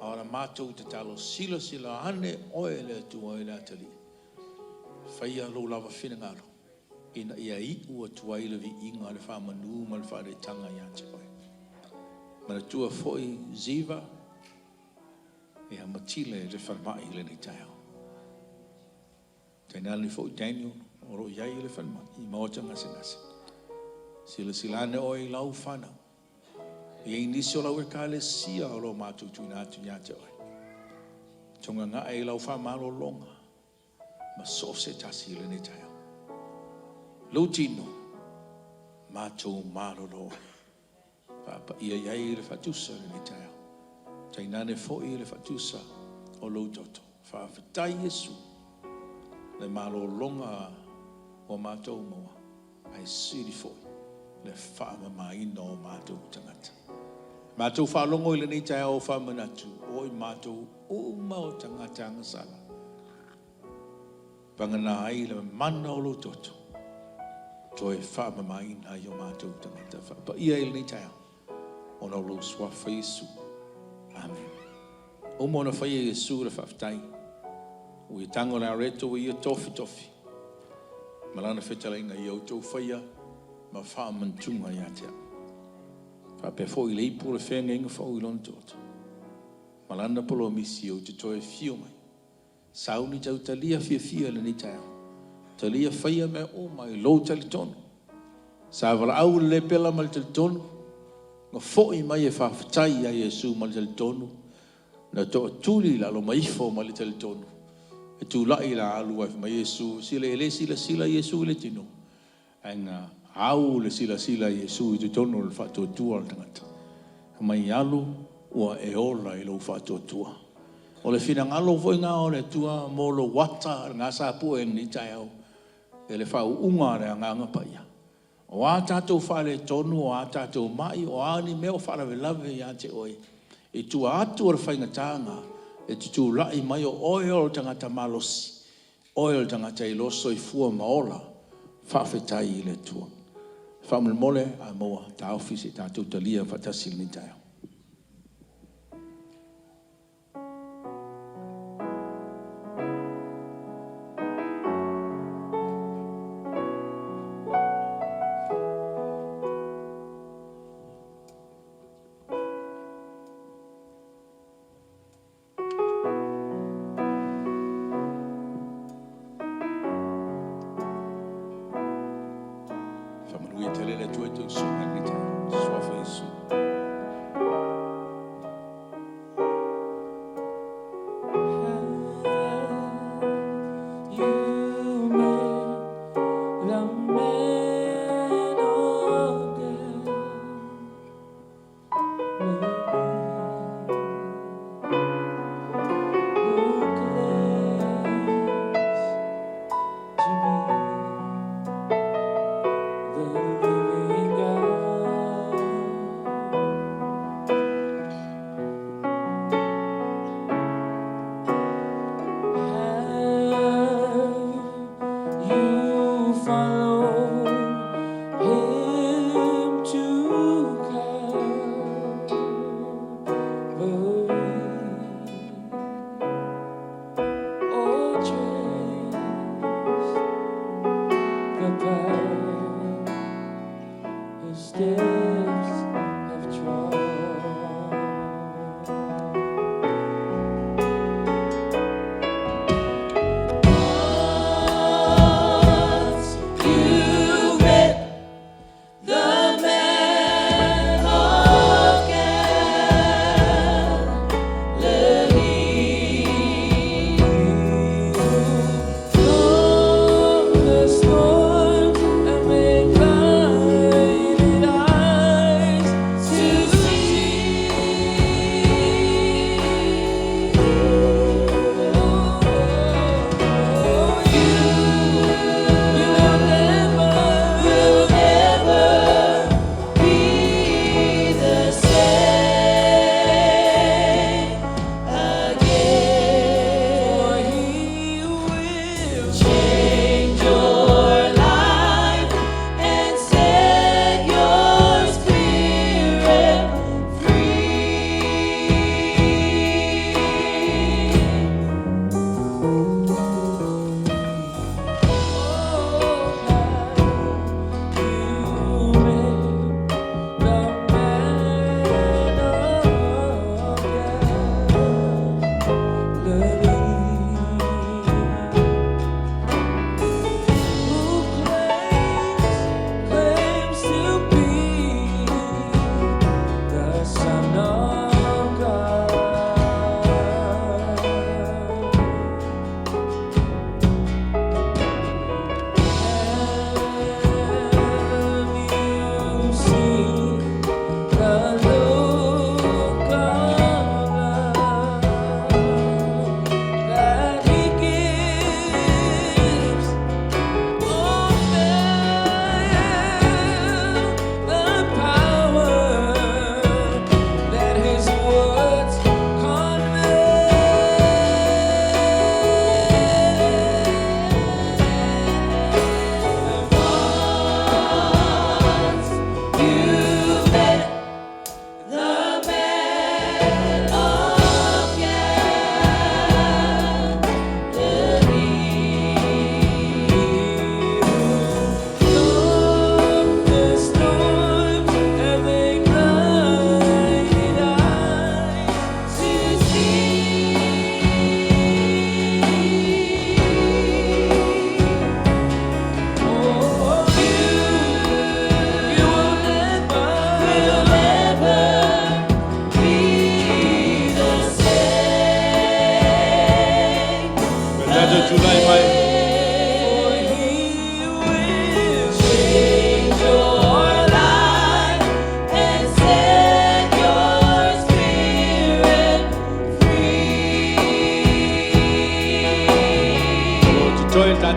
A o la matou tatalo, silasila ane oe le Atua i le atalii. Faia lou lava finagalo, ina ia iu atu ai le viiga, le faamanu ma le faaeleeleetaga ia te oe. Manatua foi Ziva ia ma Tile i le falemai i lenei taeao. Tainane foi Daniel o lo o i ai i le falemai i maota gasegase. Silasila ane oe i lau fanau. E i ai nisi o lau ekalesia o lo o matou tuuina atu ia te oe. Togagae i lau faamalologa ma so o se tasi i lenei taeao. Lou tino, matou malolo ai. Faapaia i ai le faatusa i lenei taeao. Tainane foi le faatusa o lou toto. Faafetai Iesu le malologa ua matou maua, ae sili foi le faamamaina o matou tagata. Matou faalogo i lenei taeao faamanatu, o i matou uma o tagata agasala. Vagana ai le mana o lou toto, toe faamamaina ai o matou tagata. Faapaia i lenei taeao, ona o lou suafa Iesu. Amen. Uma ona faia Iesu le faafetai. Ua ia tago le areto ua ia tofitofi. Ma lana fetalaiga ia outou faia ma faamanatuga ia te au. Faapea foi le ipu o le feagaiga fou i lona toto. Ma lana polomisi ou te toe afio mai. Sauni tau talia fiafia i lenei taeao. Talia faia mea uma i lou talitonu. Sa valaau le lepela ma le talitonu, na foi mai e faafetai ia Iesu ma le talitonu, na tootuli i lalo ma ifo ma le talitonu. E tulai la alu ai fai mai Iesu, sila e le silasila Iesu i le tino, ae na au le silasila a Iesu i totonu o le faatuatua o le tagata. Fai mai alu ua e ola i lou faatuatua. O le finagalo foi lena o le Atua mo lou ata lena sa pue i lenei taeao e le faauuga a le Agaga Paia. O a tatou faaletonu, o a tatou mai, o a ni mea o faalavelave ia te oe, i tua atu o le faigata lena, e te tulai mai o oe o le tagata malosi, oe o le tagata e iloa soifua ma ola. Faafetai i le Atua. Faamolemole a maua taofi se i tatou talia faatasi i lenei taeao. Faamanuia tele le Atua i tou susuga i lenei taeao. Suafa Iesu. You met the man of Galilee, who claims to be the living God. Have you followed him to Calvary? Or traced the path his steps have trod? Once you met the man of Galilee, who calmed the storms and made blinded eyes.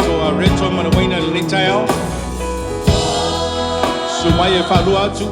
matou a Reto ma le Wayne i lenei taeao. Susu mai e faalua atu.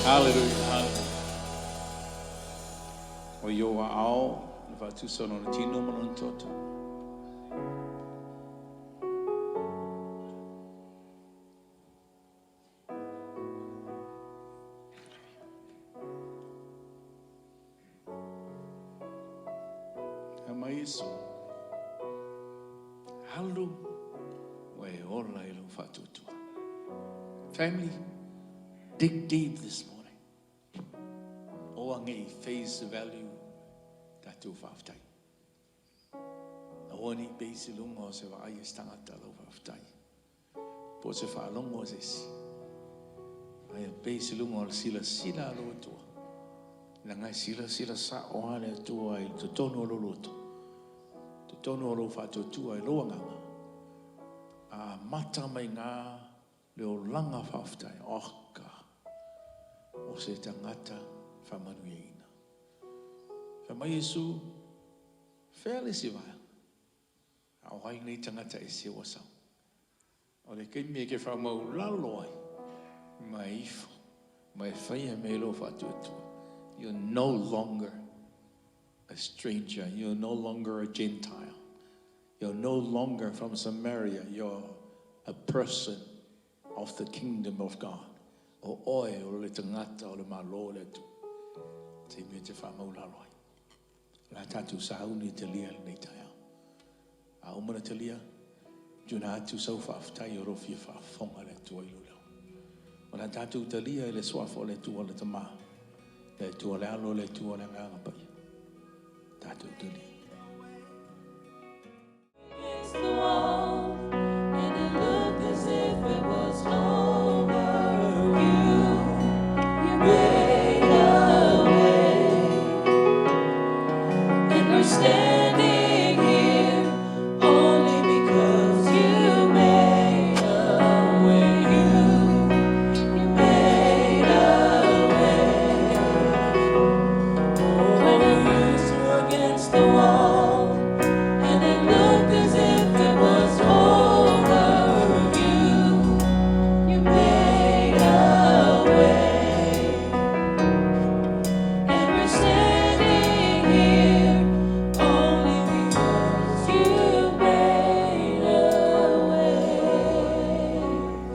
Hallelujah, hallelujah. O i ou aao le faatusa o lona tino ma lona toto. Fai mai Iesu, Alu, ua e ola i lou faatuatua. Family, dig deep this morning. Aua ne i face value tatou faafetai. Aua ne i base i luga o se vaai a se tagata lau faafetai. Po o se faalogo a se isi. Ae ia base i luga o le silasila a lou Atua. Leaga e silasila sao lava le Atua i totonu o lou loto, totonu o lou faatuatua i lou agaga. A amata mai i ina le olaga faafetai, oka, o se tagata faamanuiaina. Fai mai Iesu, fea le isi vaega? A o ai lenei tagata ese ua sau? O le taimi e te faamaulalo ai ma e ifo ma e faia mea i lou faatuatua, you're no longer a stranger, you're no longer a Gentile, you're no longer from Samaria, you're a person of the kingdom of God. O oe o le tagata o le Malo o le Atua. Taimi e te faamaulalo ai. O le a tatou sauni e talia lenei taeao. A uma ona talia, tuuina atu sau faafetai o lo o fia faafofoga le Atua i lou leo. O le a tatou talia i le Suafa o le Atua le Tama, le Atua le Alo, le Atua le Agaga Paia. Tatou talia.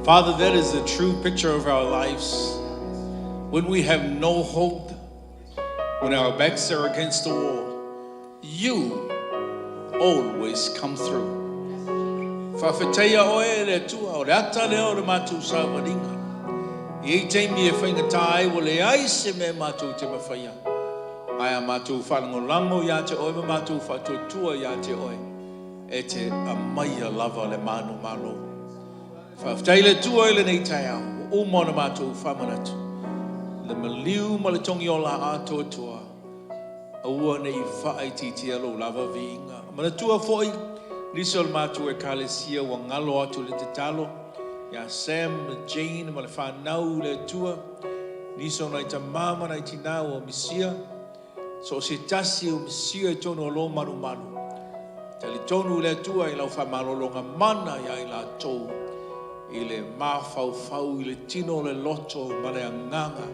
Father, that is the true picture of our lives. When we have no hope, when our backs are against the wall, you always come through. Faafetaia oe e le Atua, o le ata lea o le matou savaliga. E i ai taimi e faigata ai ua leai se mea matou te mafaia, ae a matou faalagolago ia te oe ma matou faatuatua ia te oe, e te aumaia lava le manumalo. Faafetai i le Atua i lenei taeao, ua uma ona matou faamanatu le maliu ma le togiola atoatoa, aua ne i faaitiitia lou lava viiga. Manatua foi nisi o le matou Ekalesia ua galo atu i le tatalo ia Sam ma Jane ma le fanau i le Atua. Nisi o nai tamā ma nai tinā ua misia, so o se tasi ua misia i totonu o Lō malumalu. Talitonu le Atua i lau faamalologa mana ia i latou i le mafaufau i le tino o le loto ma le agaga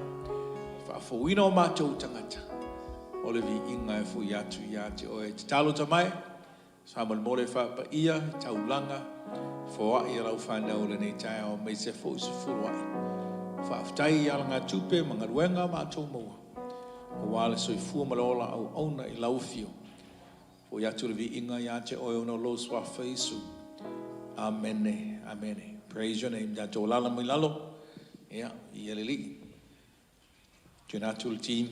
faafouina o matou tagata o le viiga e fo'i atu ia te Oe. Tatalo lata mai faamolemole faapaia taulaga foai e lau fanau lenei taeao aemaise foi sefulu ai. Faafetai i alagatupe ma galuega matou maua aua le soifua ma le ola auauna i lau afio. Fo'i atu le viiga ia te Oe ona o lou suafa Iesu. Amene, amene. Praise your name. Tatou alaala mai lalo. Ia, ia le Alii. Tuuina atu le team.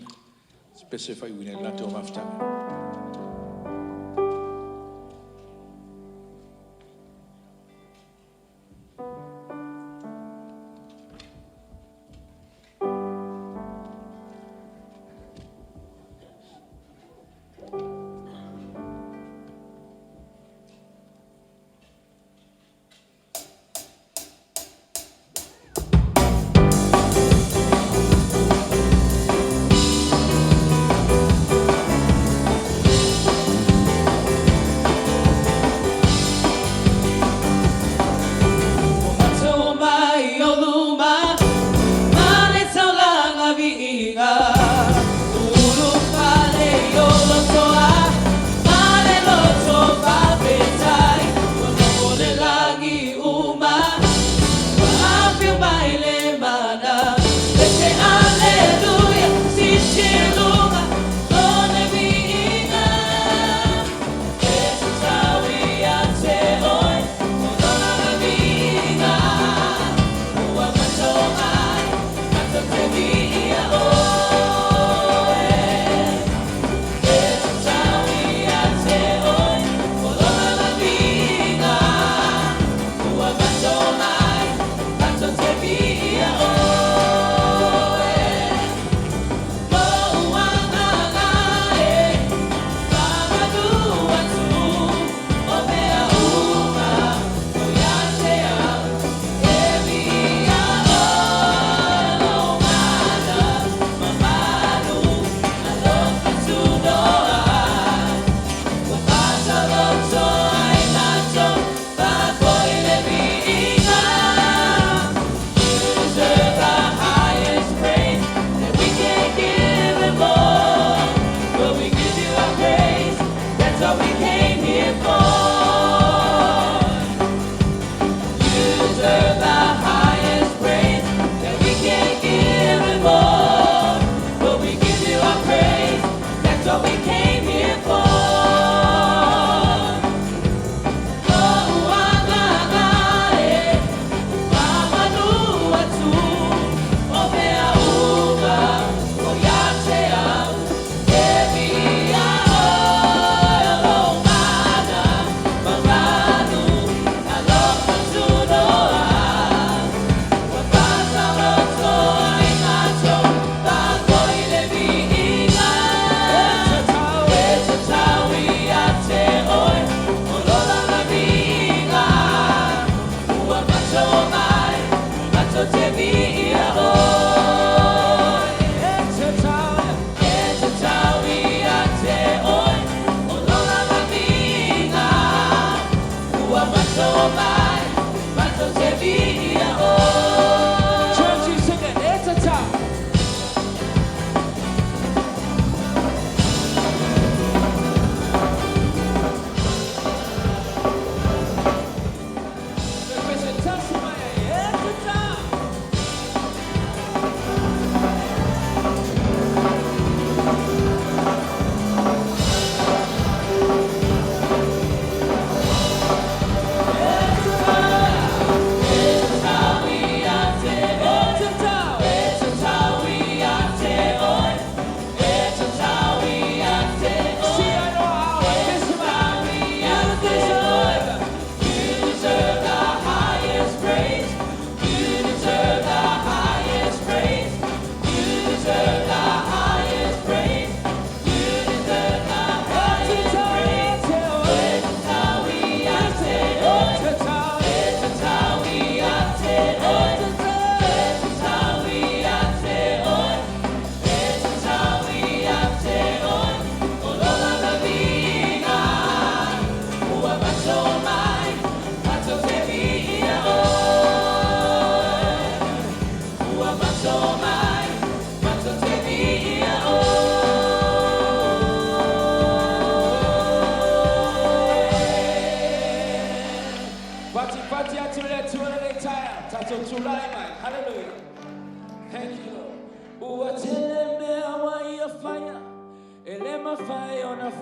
Specify faaiuina ai le latou mafutaga.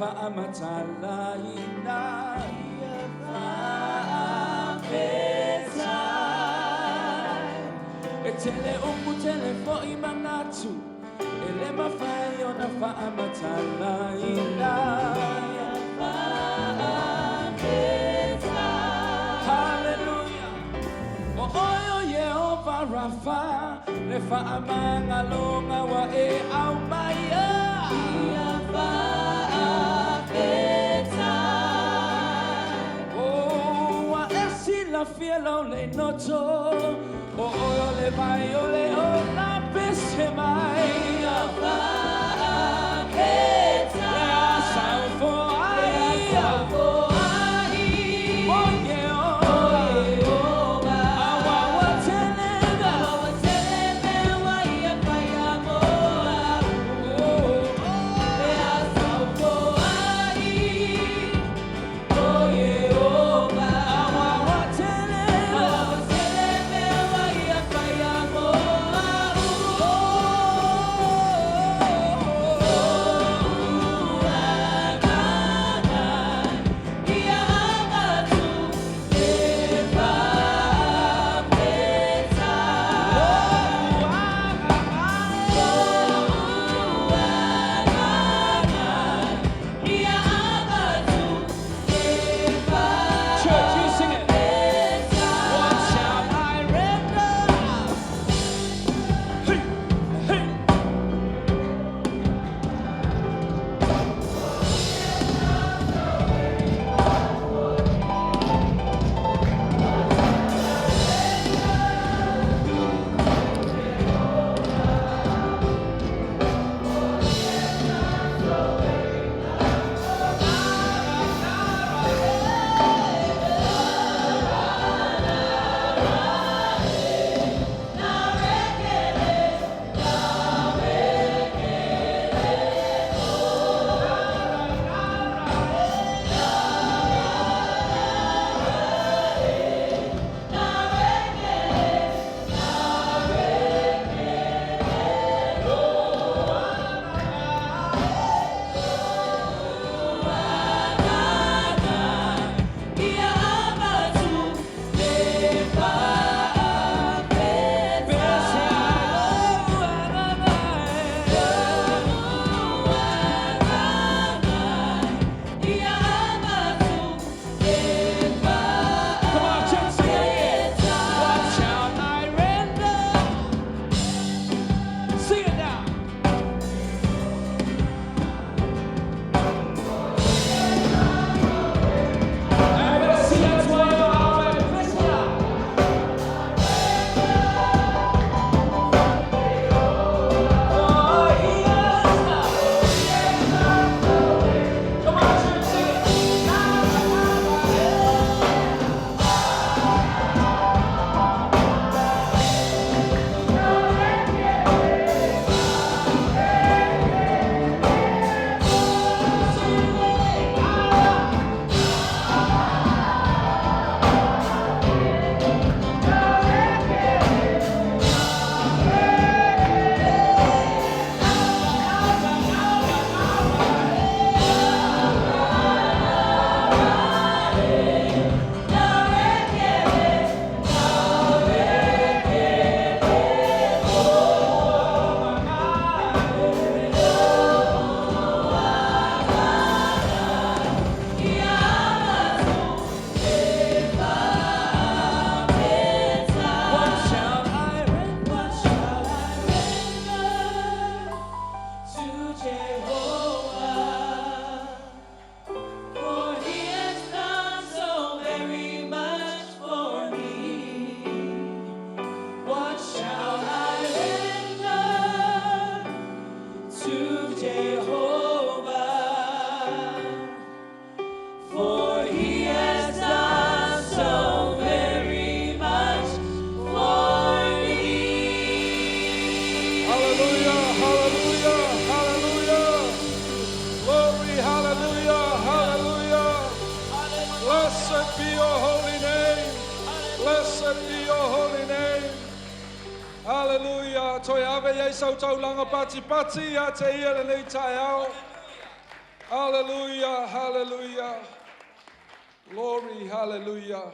faamatalaina Ia faafetai. E tele upu tele foi manatu E le mafai ona faamatalaina Ia faafetai. Hallelujah. O oe o Ieova Rafa, le faamagaloga ua e aumaia. Ia faafetai. Oh, ua e silafia lou linoto, o oe o le vai o le ola pese mai. Ia faafetai. Le asa ufoai. O Ieova. Aua ua tele mea. Aua ua tele mea. Church, you sing it. What shall I render? Hey, hey. Come on, church, sing it again. What shall I render? Sing it now. Come on, church, sing it. What shall I render? What shall I render to Jehovah? For he has done so very much for me. What shall I render to Jehovah? For he has done so very much for me. Hallelujah, hallelujah, hallelujah. Glory, hallelujah, hallelujah. Blessed be your holy name. Blessed be your holy name. Hallelujah. Toe ave i ai sau taulaga patipati ia te ia lenei taeao. Hallelujah, hallelujah. Glory, hallelujah.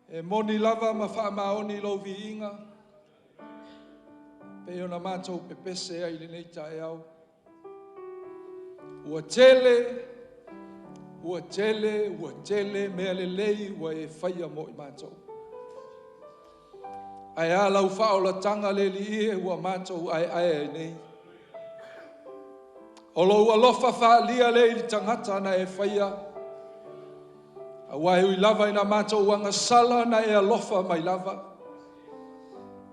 E moni lava ma faamaoni lou viiga, pei ona matou pepese ai i lenei taeao. Ua tele, ua tele, ua tele mea lelei ua e faia mo i matou. Ae a lau faaolataga le Alii e ua matou aeae ai nei. O lou alofa faaalia lea i le tagata na e faia, aua e ui lava ina matou agasala na e alofa mai lava.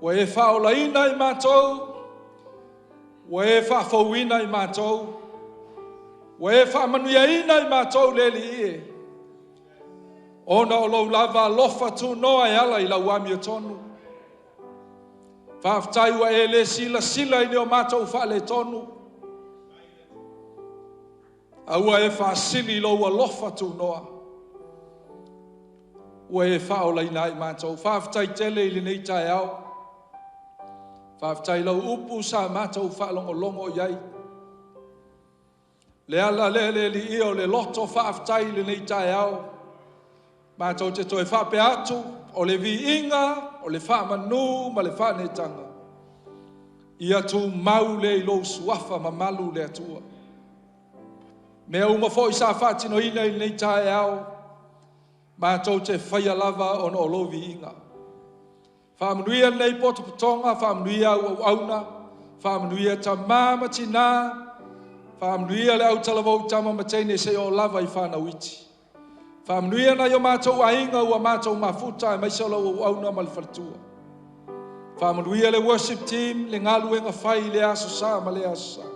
Ua e faaolaina i matou, ua e faafouina i matou, ua e faamanuiaina i matou le Alii e, ona o lou lava alofa tunoa e ala i lau amiotonu. Faafetai ua e le silasila i ni o matou faaletonu, a ua e faasili i lou alofa tunoa, ua e faaolaina ai matou. Faafetai tele i lenei taeao. Faafetai i lau upu sa matou faalogologo i ai. Le ala lea le Alii o le loto faafetai i lenei taeao. Matou te toe faapea atu, o le viiga, o le faamanu ma le faaneetaga, ia tumau lea i lou suafa mamalu le Atua. Mea uma foi sa faatinoina i lenei taeao, matou te faia lava ona o lou viiga. Faamanuia lenei potopotoga, faamanuia au auauna, faamanuia tama ma tina, faamanuia le autalavou i tama ma teine seia oo lava i fanau iti. Faamanuia nai o matou aiga ua matou mafuta aemaise o lau auauna ma le faletua. Faamanuia le worship team, le galuega fai i lea aso Sa ma lea aso Sa.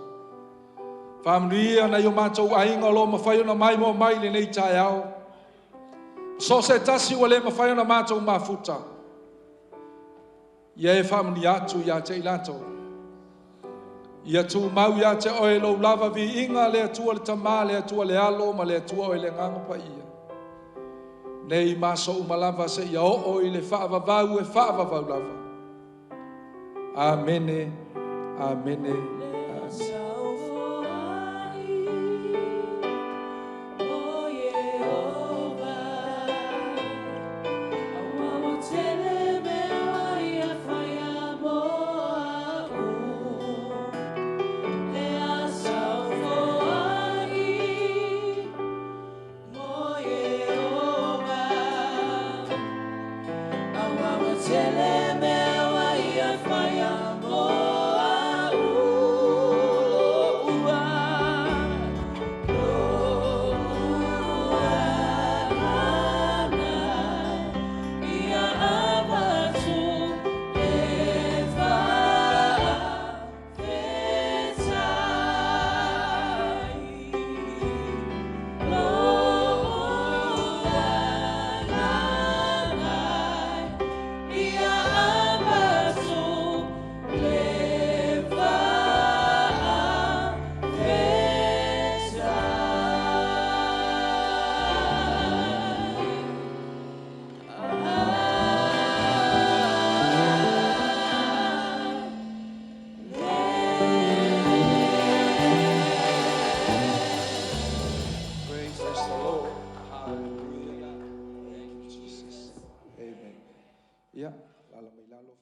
Faamanuia nai o matou aiga o lo o mafai ona maimoa mai i lenei taeao. So o se tasi ua le mafai ona matou mafuta, ia e faamanuia atu ia te i latou. Ia tumau ia te oe lou lava viiga, le Atua le Tama, le Atua le Alo ma le Atua oe le Agaga Paia, nei ma aso uma lava seia oo i le faavavau e faavavau lava. Amene, amene, amene. Praise the Lord. Hallelujah. Thank you, Jesus. Amen. Ia, alaala mai lalo.